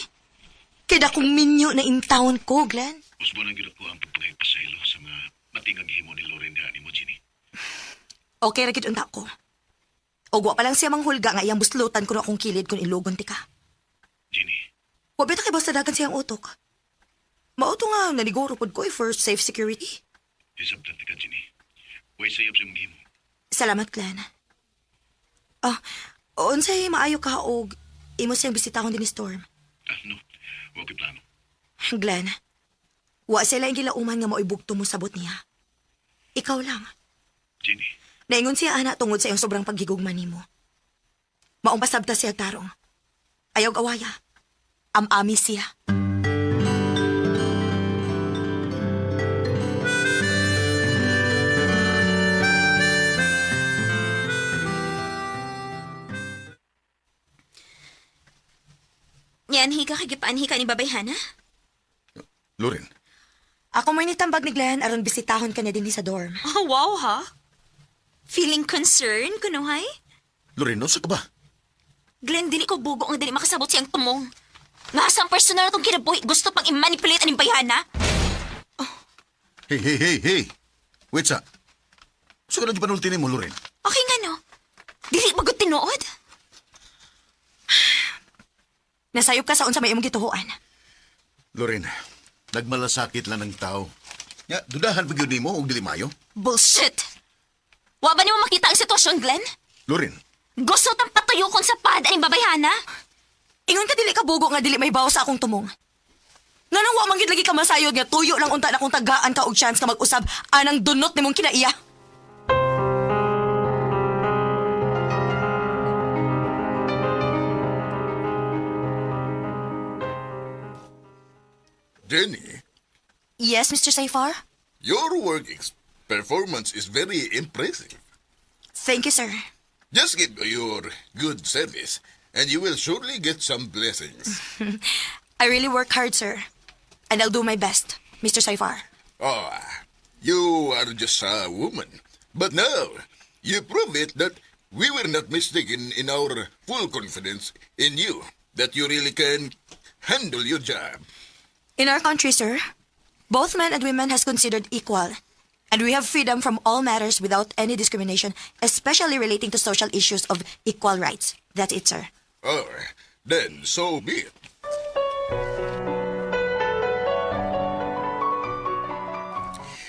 Kay dakong minyo na in town ko, Glenn. Usbo lang gyud ako ang pagpangaypasaylo sa mga matingag himo ni Lauren diha nimo, Jenny. Okay ra gid unta ko. Og wa pa lang siya manghulga nga iyang buslutan kuno akong kilid kun ilogon ti ka. Jenny. Wa bitaw kay basta dagan siyang utok. Mao to nga naniguro pod ko eh, for safe security. Isabtan ka, Jenny. Way sayop sa imong gihimo. Salamat, Glenn. Ah, unsay maayo ka og imo siyang bisitahon din ni Storm. Ah, no. Wa ko'y plano. Glenn, wa sila ang gilauman nga mao'y bugto mo sabot niya. Ikaw lang. Jenny. Naingon siya ana tungod sa iyong sobrang paghigugma nimo. Maong pasabta siya tarong. Ayaw gawaya. Amami siya. Yan, hika kay gipaanhi ka ni Babay Hana. Lauren, Ako mo'y nitambag ni Glenn aron bisitahon ka niya dinhi sa dorm. Oh, wow ha. Feeling concerned kunuhay? Lauren, unsa ka ba? Glenn, dili ko bugo ang dili makasabot siyang tumong. Nga sa personal na itong kinabuhi, gusto pang i-manipulate aning bayhana? Hey, hey, hey, hey. Wait sa. Unsa ka na panulti nimo, Lauren? Okay nga no. Dili magod tinuod. Nasayop ka sa unsa may imong gituhuan. Lauren, nagmalasakit lang ng tao. Ya, dudahan pa gyud nimo og dili maayo. Bullshit! Wa ba nimo makita ang sitwasyon, Glenn? Lauren, Gusto tang patuyokon sa pad aning babayhana? Ingon ka dili ka bugo nga dili may bawo sa akong tumong. Nganong wa man gyud lagi ka masayod nga tuyo lang unta na kung tagaan ka og chance ka mag-usab anang dunot nimong kinaiya. Jenny, Yes, Mr. Saifar? your work performance is very impressive. Thank you, sir. Just give your good service, and you will surely get some blessings. I really work hard, sir. And I'll do my best, Mr. Saifar. Ah, you are just a woman. But now, you prove it that we were not mistaken in our full confidence in you, that you really can handle your job. In our country, sir, both men and women has considered equal. And we have freedom from all matters without any discrimination, especially relating to social issues of equal rights. That's it, sir. Oh, then so be it.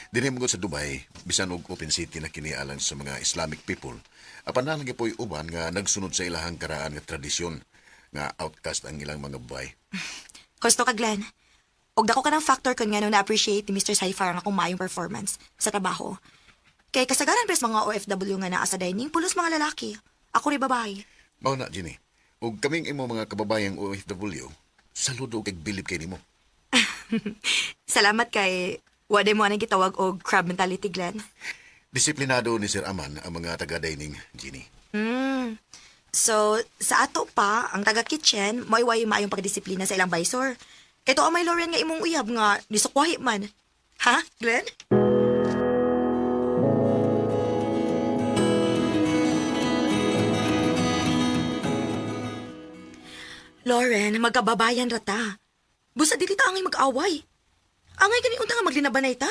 Dinhi mo sa Dubai, bisan og open city na kini alang sa mga Islamic people. Apan naa lagi po'y uban nga nagsunod sa ilahang karaan nga tradisyon nga outcast ang ilang mga babae. Gusto ka, Glenn. Og dako ka ng factor kun ngano na-appreciate ni Mr. Saifar ang akong maayong performance sa trabaho. Kay kasagaran pres mga OFW nga naa sa dining, pulos mga lalaki. Ako rin babae. Mao na, Jenny. Ug kaming imo mga kababayang OFW, saludo kay bilib kay nimo. Salamat kay wala mo anang gitawag og crab mentality, Glenn. Disiplinado ni Sir Aman ang mga taga-dining, Jenny. So, sa ato pa, ang taga-kitchen, mo'y maayong pagdisiplina sa ilang visor. Kay tuo may Lauren nga imong uyab nga nisukwahi man. Ha, Glenn? Lauren, magkababayan rata. Busa dili ta angay mag-away. Angay gani unta nga maglinabanay ta.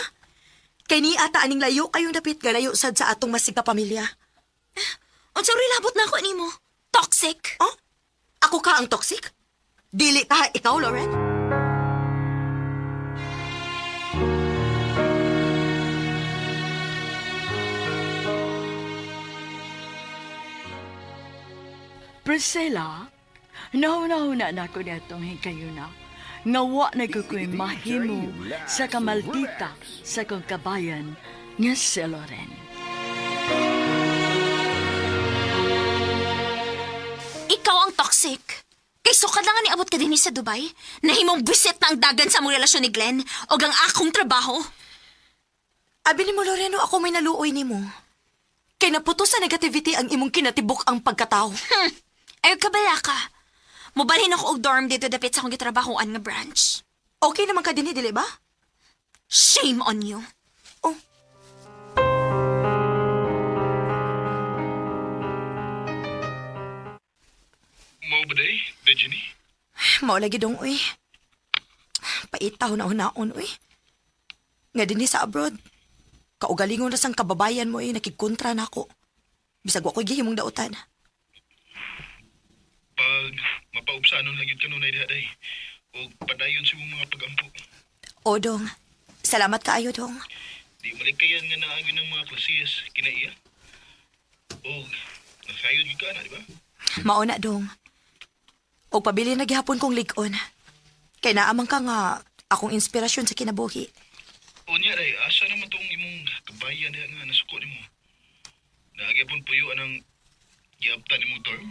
Kay ni ata aning layo kayong dapit galayo sad sa atong masig ka pamilya. Unsa labot na ako nimo? Toxic. Oh? Ako ka ang toxic? Dili ka ikaw, Lauren? Priscilla, nahuna-huna na ko niya itong hikayuna. Nga wa na ko ko'y mahimo sa kamaldita sa kong kabayan nga si Loren. Ikaw ang toxic. Kay sukad lang nga niabot ka dinhi sa Dubai. Nahimong bisit na ang dagan sa among relasyon ni Glenn o ang akong trabaho. Abi ni mo, Loreno, ako may naluoy nimo. Kay naputo sa negativity ang imong kinatibok ang pagkatao. Ayaw ka bala ka. Mubalhin ako og dorm dito dapit sa akong gitrabahoan nga branch. Okay naman ka dinhi, dili ba? Shame on you. Oh. Mao ba day, day Jenny? Mao lagi dong, uy. Paitaw na unaon, uy. Nga dinhi sa abroad. Kaugalingon na sang kababayan mo, uy, nakigkontra na ako. Bisag wa ko'y gihimong dautan. Pag mapaupsanon lang yun kanunay diha day. O padayon sa imong mga pagampo. O, dong. Salamat kaayo, dong. Di malikayan nga naagi ng mga klases kinaiya. O nasayod gyud ka na, di ba? Mao na, dong. Og pabili na gihapon kong lig-on. Kay naamang ka nga akong inspirasyon sa kinabuhi. O niya day, asa naman tong imong kabayan diha nga nasuko nimo? Naagi pon puyo anang giabtan nimong dorm?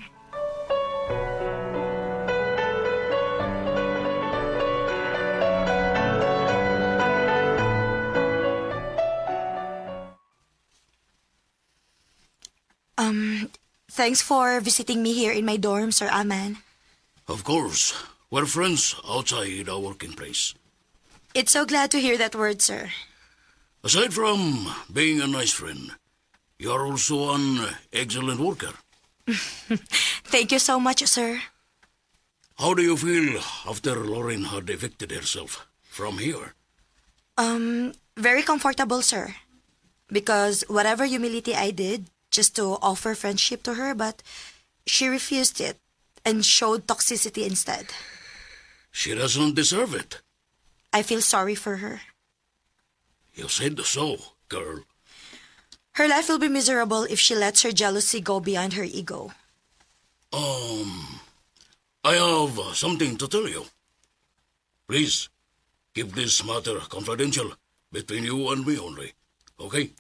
Thanks for visiting me here in my dorm, Sir Aman. Of course, we're friends outside our working place. It's so glad to hear that word, sir. Aside from being a nice friend, you are also an excellent worker. Thank you so much, sir. How do you feel after Lauren had evicted herself from here? Very comfortable, sir. Because whatever humility I did just to offer friendship to her, but she refused it and showed toxicity instead. She doesn't deserve it. I feel sorry for her. You said so, girl. Her life will be miserable if she lets her jealousy go beyond her ego. I have something to tell you. Please, keep this matter confidential between you and me only. Okay?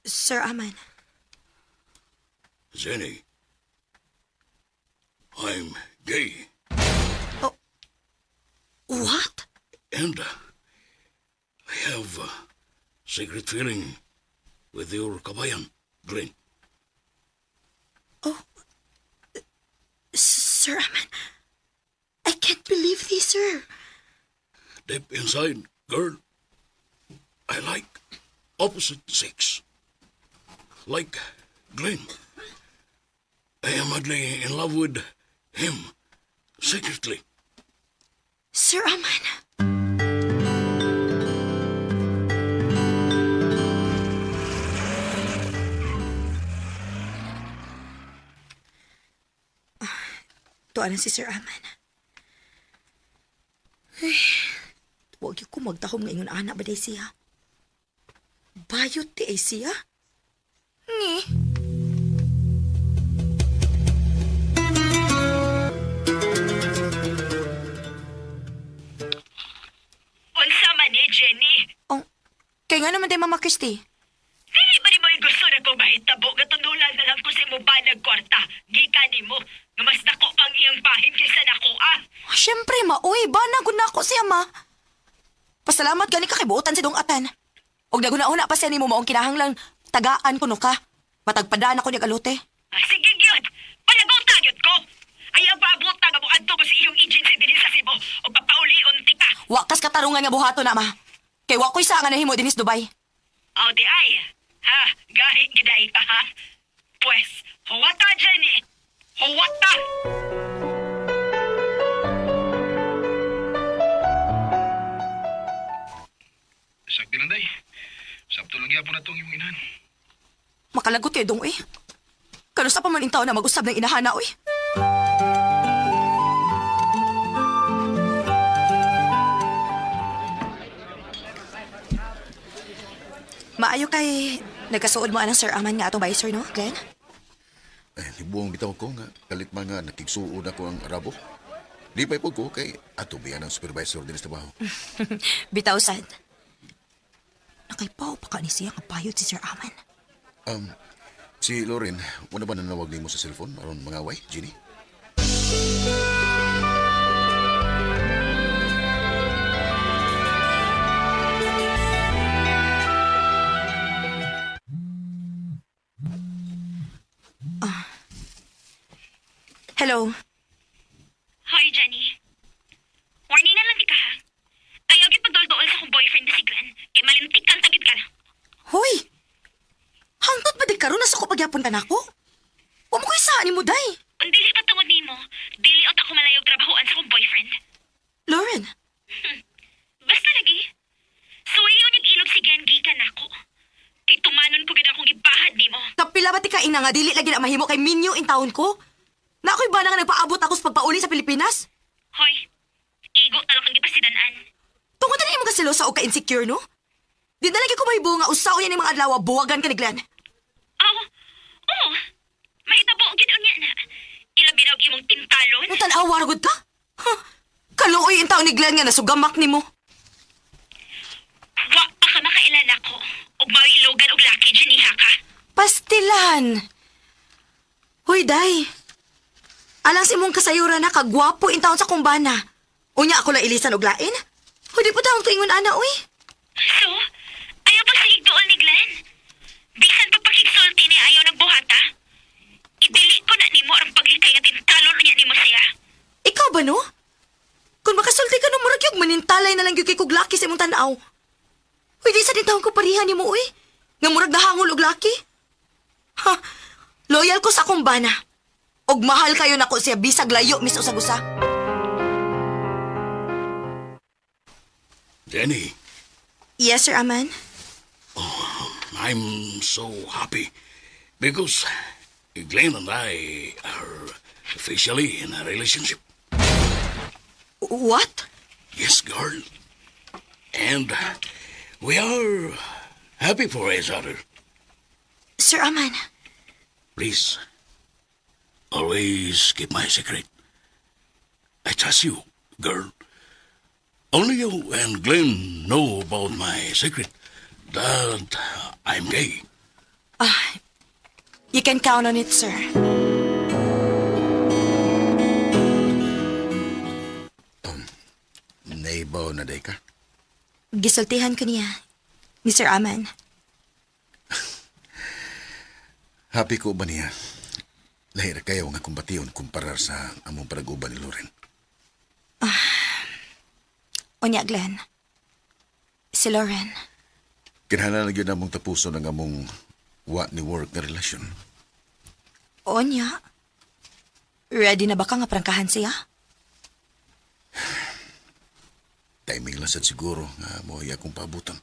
Sir Aman. Jenny, I'm gay. What? And I have a secret feeling with your kabayan, Glenn. Sir Aman. I can't believe this, sir. Deep inside, girl, I like opposite sex. Like Glenn. I am madly in love with him, secretly. Sir Aman. Tuwa na si Sir Aman. Ay, huwag yung kumagtahom nga ingon anak ba day siya? Bayot ti ay siya? Ni? Unsa man ni Jenny? Oh, Kay nga naman day Mama Christy. Dili ba nimo gusto na kong mahitabo nga tunulan na lang ko sa imong banag kwarta. Gikan nimo nga mas dako pang iyang bahin kaysa nako ah. Ah, syempre, ma. Uy, bana, gud na ako siya, ma. Pasalamat gani ka kay buotan si Dong Atan. Og naguna-una pa siya nimo maong kinahanglang tagaan kuno ka. Matagpadaan ako niyag alote. Ah, sige gyud. Palagota gyud ko. Ayaw paabot nga moadto ko sa iyong agency dinhi sa Cebu ug papauli-on ti ka. Wakas katarungan nga buhato na, ma. Kay wa ko'y saa nga nahimo dinis Dubai. Aw di ay. Ha, gahi giday ka ha. Pues, huwata Jenny. Huwata. Sakti lang, day. Sabto lang gyapon na tong imong inahan. Makalagot kay Dong eh. Kanusa pa man in na mag-usab ng inahana, uy. Maayo kay nagkasuod mo anang Sir Aman nga atong visor, no, Glenn? Ay, libuong bitaw ko nga. Kalit man nga nakigsuod ako ang Arabo. Di pa ipod ko kay ato biyan ang supervisor din sa trabaho. Bitaw sad. Nakaipaw pa ka ni siya kapayod si Sir Aman. Um, si Lauren, wala ba nanawag nimo sa cellphone aron mga way, Ginny? Hello. Hoy, Jenny. Warning na lang di ka ha. Ayaw gid pagdol-dool sa akong boyfriend na si Glenn. Kay malintik kang tagid ka. Hoy! Hangtod ba di karon nasa ko pagyapon ka nako? Wa mo ko'y saan mo, day. Kung dili pa tungod nimo, dili unta ako malayog trabahoan sa akong boyfriend. Lauren, Basta lagi. Suwayon yung ilog si Glenn gikan nako. Kay tumanon ko gid akong gibahad nimo. kapila ba ti ka ina nga dili lagi na mahimo kay minyo in taon ko? Na ako'y ba na nga nagpaabot ako sa pagpauli sa Pilipinas? Hoy, igo na lang kang gipasidan-an. Tungod na nimo ka selosa o ka-insecure, no? Di na lagi ko mahibo nga usaw yan yung mga adlaw, buwagan ka ni Glenn. Oh, oh, mahitabo gid unya na. Ilabi na og imong tintalon. Ang tanawa ragod ka? Huh? Kaluoy in taon ni Glenn nga nasugamak nimo. Wa pa ka makailan ako. Ug mao'y ilogan og laki Jenny ha ka. Pastilan! Hoy, day. Alang si mong kasayura na kagwapo in taon sa kumbana. Unya ako lang ilisan og lain. Huy, di po taong tuingon ana, uy. So, ayaw pa sa igdool ni Glenn. Bisan pa pakigsulti ni ayaw nagbuhata. Idili ko na nimo ang paglikay nga tintalon unya nimo siya. Ikaw ba, no? Kung makasulti ka no, murag yung manintalay na lang yung kay kog laki sa imong tanaw. Uy, di sa din taong ko parihan nimo, uy. Nga murag nahangol og laki. Ha, loyal ko sa akong bana. Og mahal kayo nako siya bisag layo mis usag-usa. Jenny, Yes, Sir Aman. I'm so happy because Glenn and I are officially in a relationship. What? Yes, girl. And we are happy for each other. Sir Aman. Please, always keep my secret. I trust you, girl. Only you and Glenn know about my secret that I'm gay. Ah, you can count on it, sir. Naibaw na day ka? Gisultihan ko niya ni Sir Aman. Happy ko ba niya? Lahira kayo nga kumbation kumparar sa among panaguban ni Lauren. Unya, Glenn. Si Lauren. Kinahanglan na gyud namong tapuson ang among wa ni work nga relasyon. Onya. Ready na ba ka nga prangkahan siya? Timing lang sad siguro nga mo akong paabutan.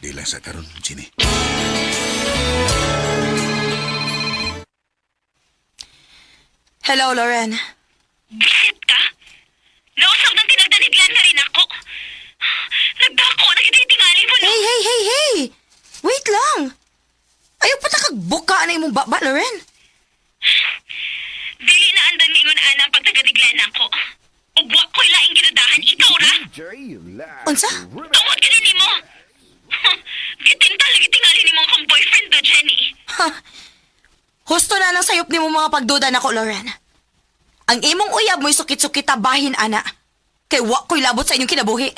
Di lang sa karon, Ginny. Hello, Lauren. Bisit ka? Nausap ng tinagdan ni Glenn na rin ako. Nagdako na kita tingali mo, no? Hey, hey, hey, hey! Wait lang! Ayaw pa takagbuka na imong baba, Lauren. Dili na andan ingon ana ang pagtagad ni Glenn ako. Ug wa ko'y laing ginudahan, ikaw ra. DJ Lex Unsa? Tungod ka nimo. Gitinta lagi tingali ni mong kong boyfriend do, Jenny. Ha? Husto na lang sayop nimo mga pagduda nako, Lauren. Ang imong uyab mo'y sukit-sukit bahin, ana. Kay wa ko'y labot sa inyong kinabuhi.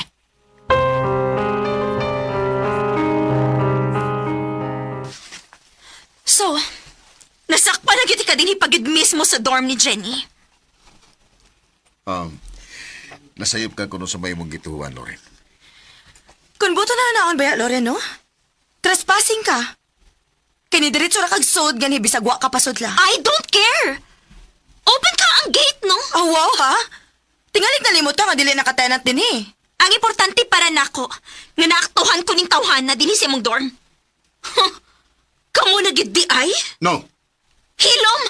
So, nasakpan na gid ka din hipagid mismo sa dorm ni Jenny. Nasayop ka kuno sa may mong gituhan, Loren. Kung buto na naon ba, Lauren, no? Trespassing ka. Kini diretso ra kag sud gani bisag wa ka pasudla. I don't care! Open ka ang gate, no? Oh, wow, ha? Tingalig nalimot ka nga dili naka-tenant din eh. Ang importante para nako, nga naaktuhan ko ning tawhana dinhi sa imong dorm. Huh. Kamo na gid di ay? No! Hilom!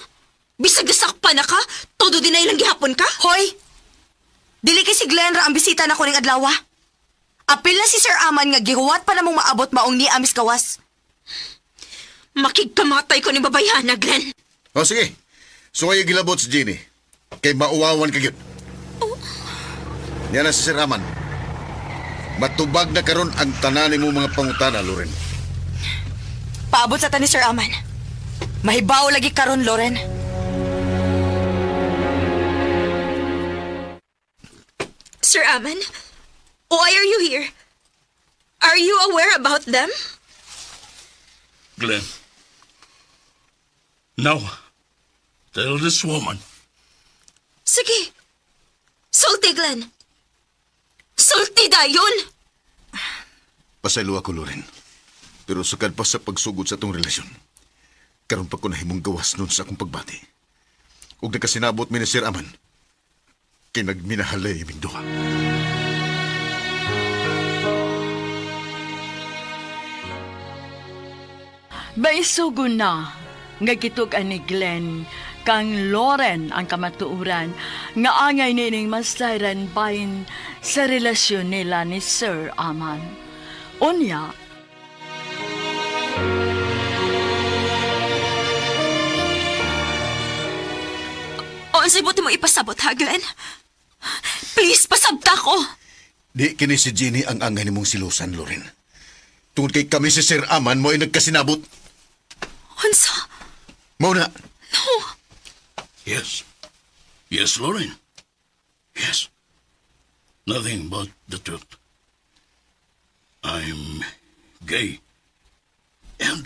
Bisag gasakpan na ka, todo din na ilang gihapon ka? Hoy! Dili kay si Glenn ra ang bisita na ko ning adlaw. Apil na si Sir Aman nga gihuwat pa namong maabot maong ni amis gawas. Makigkamatay ko ni babayhana, Glenn. O sige, so kayo gilabot si Jenny. Kay mauwawan ka gyud. Yan na si Sir Aman. Matubag na karon ang tanan mo mga pangutana, Loren. Paabot sa ta ni Sir Aman. Mahibaw lagi karon, Loren. Sir Aman, why are you here? Are you aware about them? Glenn. Now, tell this woman. Sige. Sulti, Glenn. Sulti dayon! Pasaylo ako, Loren. Pero sukad pa sa pagsugod sa atong relasyon. Karon pa ko nahimong gawas nun sa akong pagbati. Ug nagkasinabot mi ni Sir Aman. Kay nagminahalay aming duha. Maisugo na nga gitug-an ni Glenn kang Loren ang kamatuoran nga angay nining masayran bahin sa relasyon nila ni Sir Aman. Unya, O, ang buti mo ipasabot, ha, Glenn? Please, pasabta ko! Di kini si Jenny ang angay nimong silusan, Loren. Tungod kay kami si Sir Aman mo ay nagkasinabot. Unsa? Mao na. No! Yes. Yes, Lauren. Yes. Nothing but the truth. I'm gay. And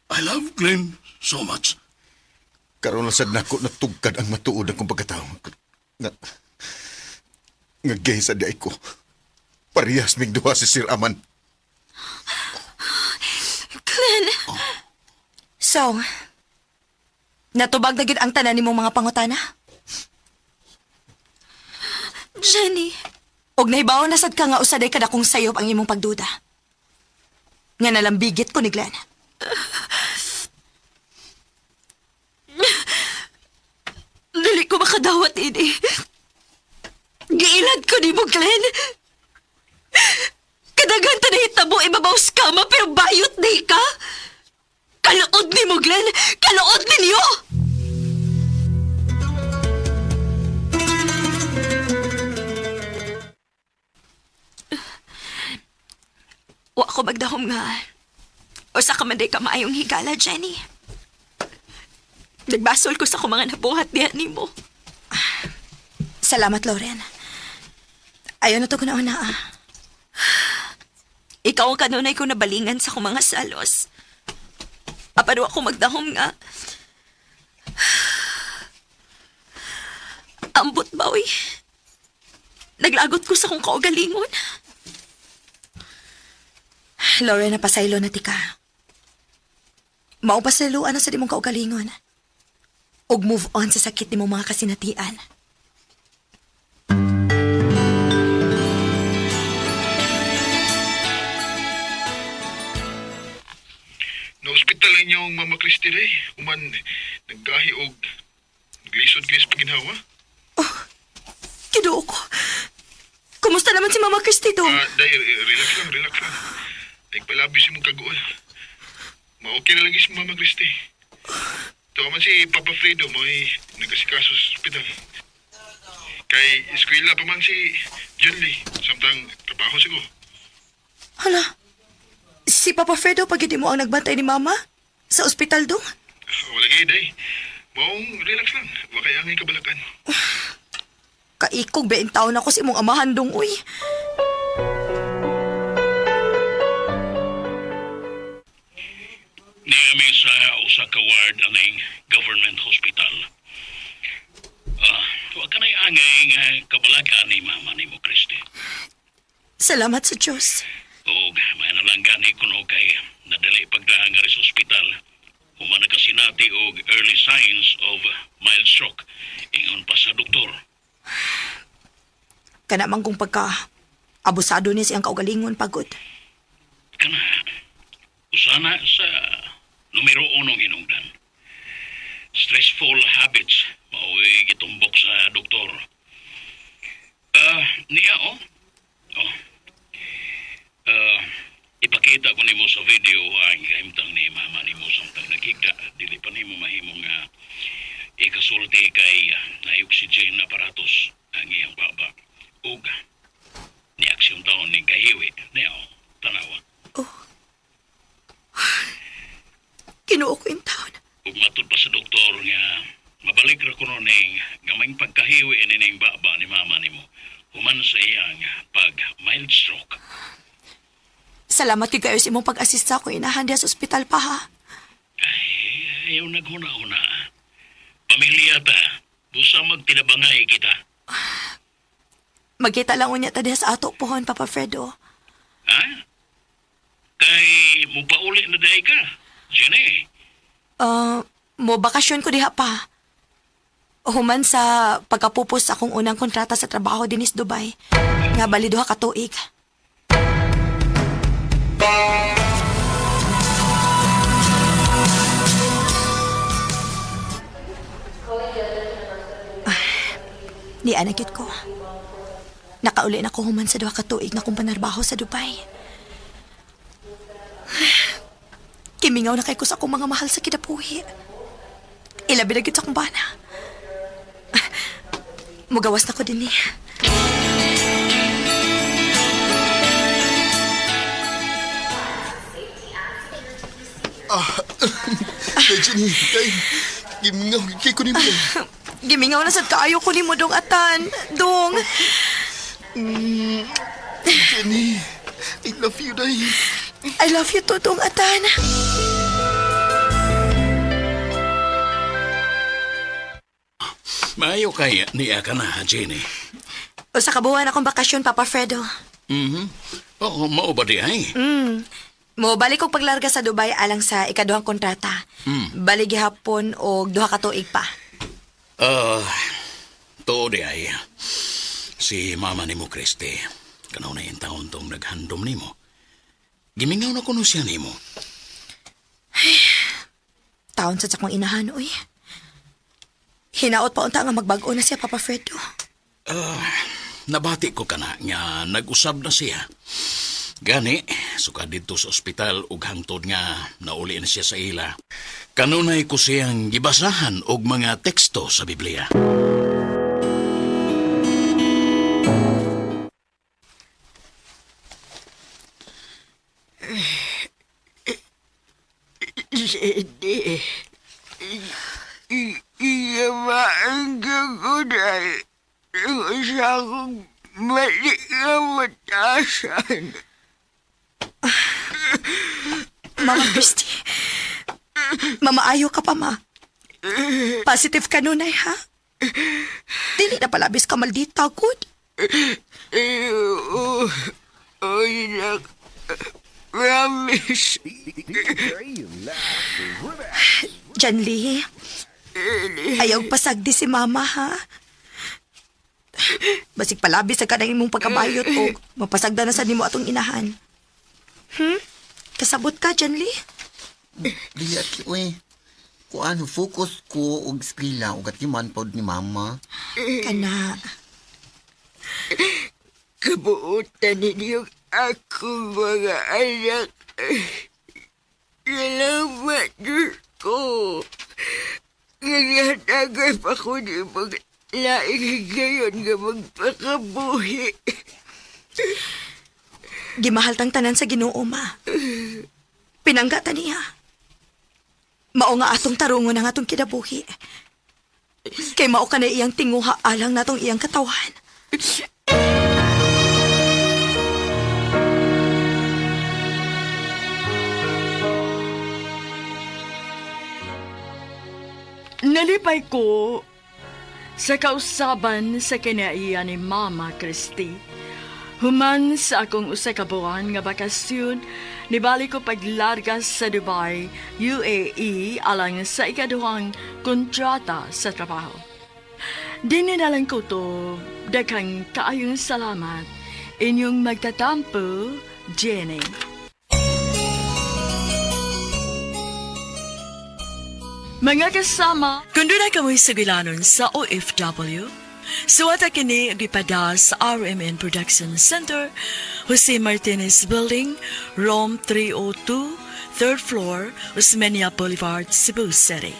I love Glenn so much. Karon lang sad nako natugkad ang matuod akong pagkatao. Nga, nga gay sa diay ko. Parehas mig duha si Sir Aman. Glenn! So, natubag na gyud ang tanan nimong mga pangutana? Jenny! Og nahibaw na sad ka nga usaday kadakong sayop ang imong pagduda. Nga nalambigit ko ni Glenn. Dili ko makadawat ini. Giilad ko ni mo, Glenn. Kadagan ta nahitabo ibabaw sa kama pero bayot di ka. Kalood ni mo, Glenn. Kalood ninyo! Wa ko magdahom nga. Usa ka man day ka maayong higala, Jenny. Nagbasol ko sa akong mga nabuhat diha nimo. Salamat, Loren. Ayaw na to na ah. Ikaw ang kanunay ko nabalingan sa akong mga salos. Apano ako magdahom nga. Ambot ba, oy? Naglagot ko sa akong kaugalingon. Loren, napasaylo na ti ka. Maupasayloan na sa di mong kaugalingon. Og move on sa sakit ni mong mga kasinatian. Na ospital inyong Mama Christy day. Uman, naggahi og naglisod gis paginhawa. Kinuo ko. Kumusta naman si Mama Christy do? Ah, day, relax lang, relax lang. Nagpalabi si mong kaguol. Ma-okay na lang si Mama Christy. Tuwa man si Papa Fredo mo ay nagkasikaso sa ospital. Kay eskwela pa man si John Lee. Samtang trabaho siguro. Hala, si Papa Fredo pag mo ang nagbantay ni Mama? Sa ospital dong? Wala gay, day. Maong relax lang. Wa kay angay kabalakan. Kaikog ba taon ako sa imong amahan dong, uy. Niami sa usa ka ward aning government hospital. Ah, wa ka na'y angay nga kabalakan ni mama nimo, Christy. Salamat sa Diyos. Og may na lang gani kuno kay nadali pagdaan nga sa ospital. Human na kasinati og early signs of mild stroke. Ingon pa sa doktor. Kana man kung pagka abusado niya siyang kaugalingon pagod. Kana, usana sa numero unong hinungdan. Stressful habits, mao'y gitumbok sa doktor. Ah, niya oh. Oh. Ah, ipakita ko nimo sa video ang kahimtang ni mama nimo samtang naghigda. Dili pa nimo mahimong ikasulti kay na oxygen aparatus ang iyang baba. Ug ni aksyon taon ni kahiwi. Niya oh, tanawa. Kinuo ko in taon. Ug matud pa sa doktor nga mabalik ra kuno ning gamayng pagkahiwi ini ning baba ni mama nimo human sa iyang pag mild stroke. Salamat gyud kayo sa imong pag-assist sa ako inahan diha sa ospital pa ha. Ay, ayaw naghuna-huna. Pamilya ta, busa magtinabangay kita. Magkita lang unya ta diha sa ato pohon, Papa Fredo. Ha? Kay mupauli na dahi ka. Jenny, Mo bakasyon ko diha pa. Human sa pagkapupos akong unang kontrata sa trabaho dinis Dubai. Nga bali duha ka tuig. Ah, Ni anakit ko. Nakauli na ko human sa duha ka tuig na kong panarbaho sa Dubai. Kimingaw na kay ko sa akong mga mahal sa kinabuhi. Ilabi na gyud sa akong bana. Mugawas na ko din eh. Ah, Day, Jenny. Day, gimingaw kay ko nimo. Gimingaw na sad kaayo ko nimo dong atan. Dong. Jenny, I love you, day. I love you too, dong atan. maayo kay niya ka na, Jenny. Usa ka buwan akong bakasyon, Papa Fredo. Mhm. Oo, mao ba di ay? Mo balik kog paglarga sa Dubai alang sa ikaduhang kontrata. Balik gihapon og duha ka tuig pa. Ah, tuo di ay. Si mama nimo, Christy, kanaw na yung taon tong naghandom nimo. Gimingaw na kuno siya nimo. Taon sa akong inahan, uy. Hinaot pa unta nga magbag-o na siya, Papa Fredo. Nabati ko kana nga nag-usab na siya. Gani, suka didto sa ospital ug hangtod nga nauli na siya sa ila. Kanunay ko siyang gibasahan og mga teksto sa Biblia. Jenny. Iyamaan ka ko dahil isa akong mali nga matasan. Mama Christy. Mama, ayo ka pa, ma. Positive ka nunay, ha? Dili na palabis ka maldita, good. Oo. Oy, nak. Promise. John Lee, ayaw pasagdi si mama, ha? Basig palabis sa kanang imong pagkabayot o mapasagda na sa nimo atong inahan. Kasabot ka, John Lee? Dili ati, uy. Kuan, focus ko og eskwela ug atiman pod ni mama. Kana. Kabuutan ninyo ako mga anak. Salamat Diyos ko. Nagihatagan pa ko ni mga laing higayon nga magpakabuhi. Gimahal tang tanan sa Ginoo, ma. Pinangga ta niya. Mao nga atong tarungon ang atong kinabuhi. Kay mao ka na iyang tinguha alang natong iyang katawan. Nalipay ko sa kausaban sa kinaiya ni Mama Christy. Human sa akong usa ka buwan nga bakasyon, nibalik ko paglarga sa Dubai, UAE alang sa ikaduhang kontrata sa trabaho. Dini na lang ko to, daghang kaayong salamat. Inyong magtatampo, Jenny. Mga kasama, kung doon na kamoy sugilanon sa OFW, suwata kini gipada sa RMN Production Center, Jose Martinez Building, Room 302, third floor, Osmeña Boulevard, Cebu City.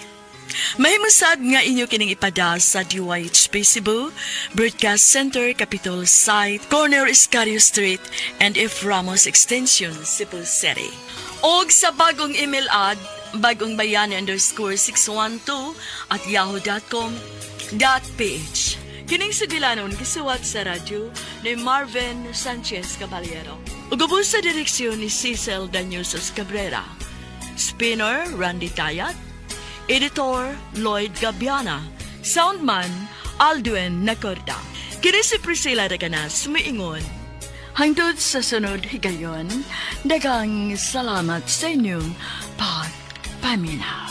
Mahimusad nga inyo kining ipada sa DYHP Cebu, Broadcast Center, Capitol Site, Corner Iscario Street, and F. Ramos Extension, Cebu City. Og sa bagong email ad, bagongbayani_612@yahoo.com.ph. Kining sugilanon gisuwat sa radyo ni Marvin Sanchez Caballero. Ug ubos sa direksyon ni Cecil Danyusos Cabrera. Spinner Randy Tayat. Editor Lloyd Gabiana. Soundman Aldwin Nacorda. Kini si Priscilla Reganas, miingon. Hangtod sa sunod higayon, daghang salamat sa inyong pagpaminaw.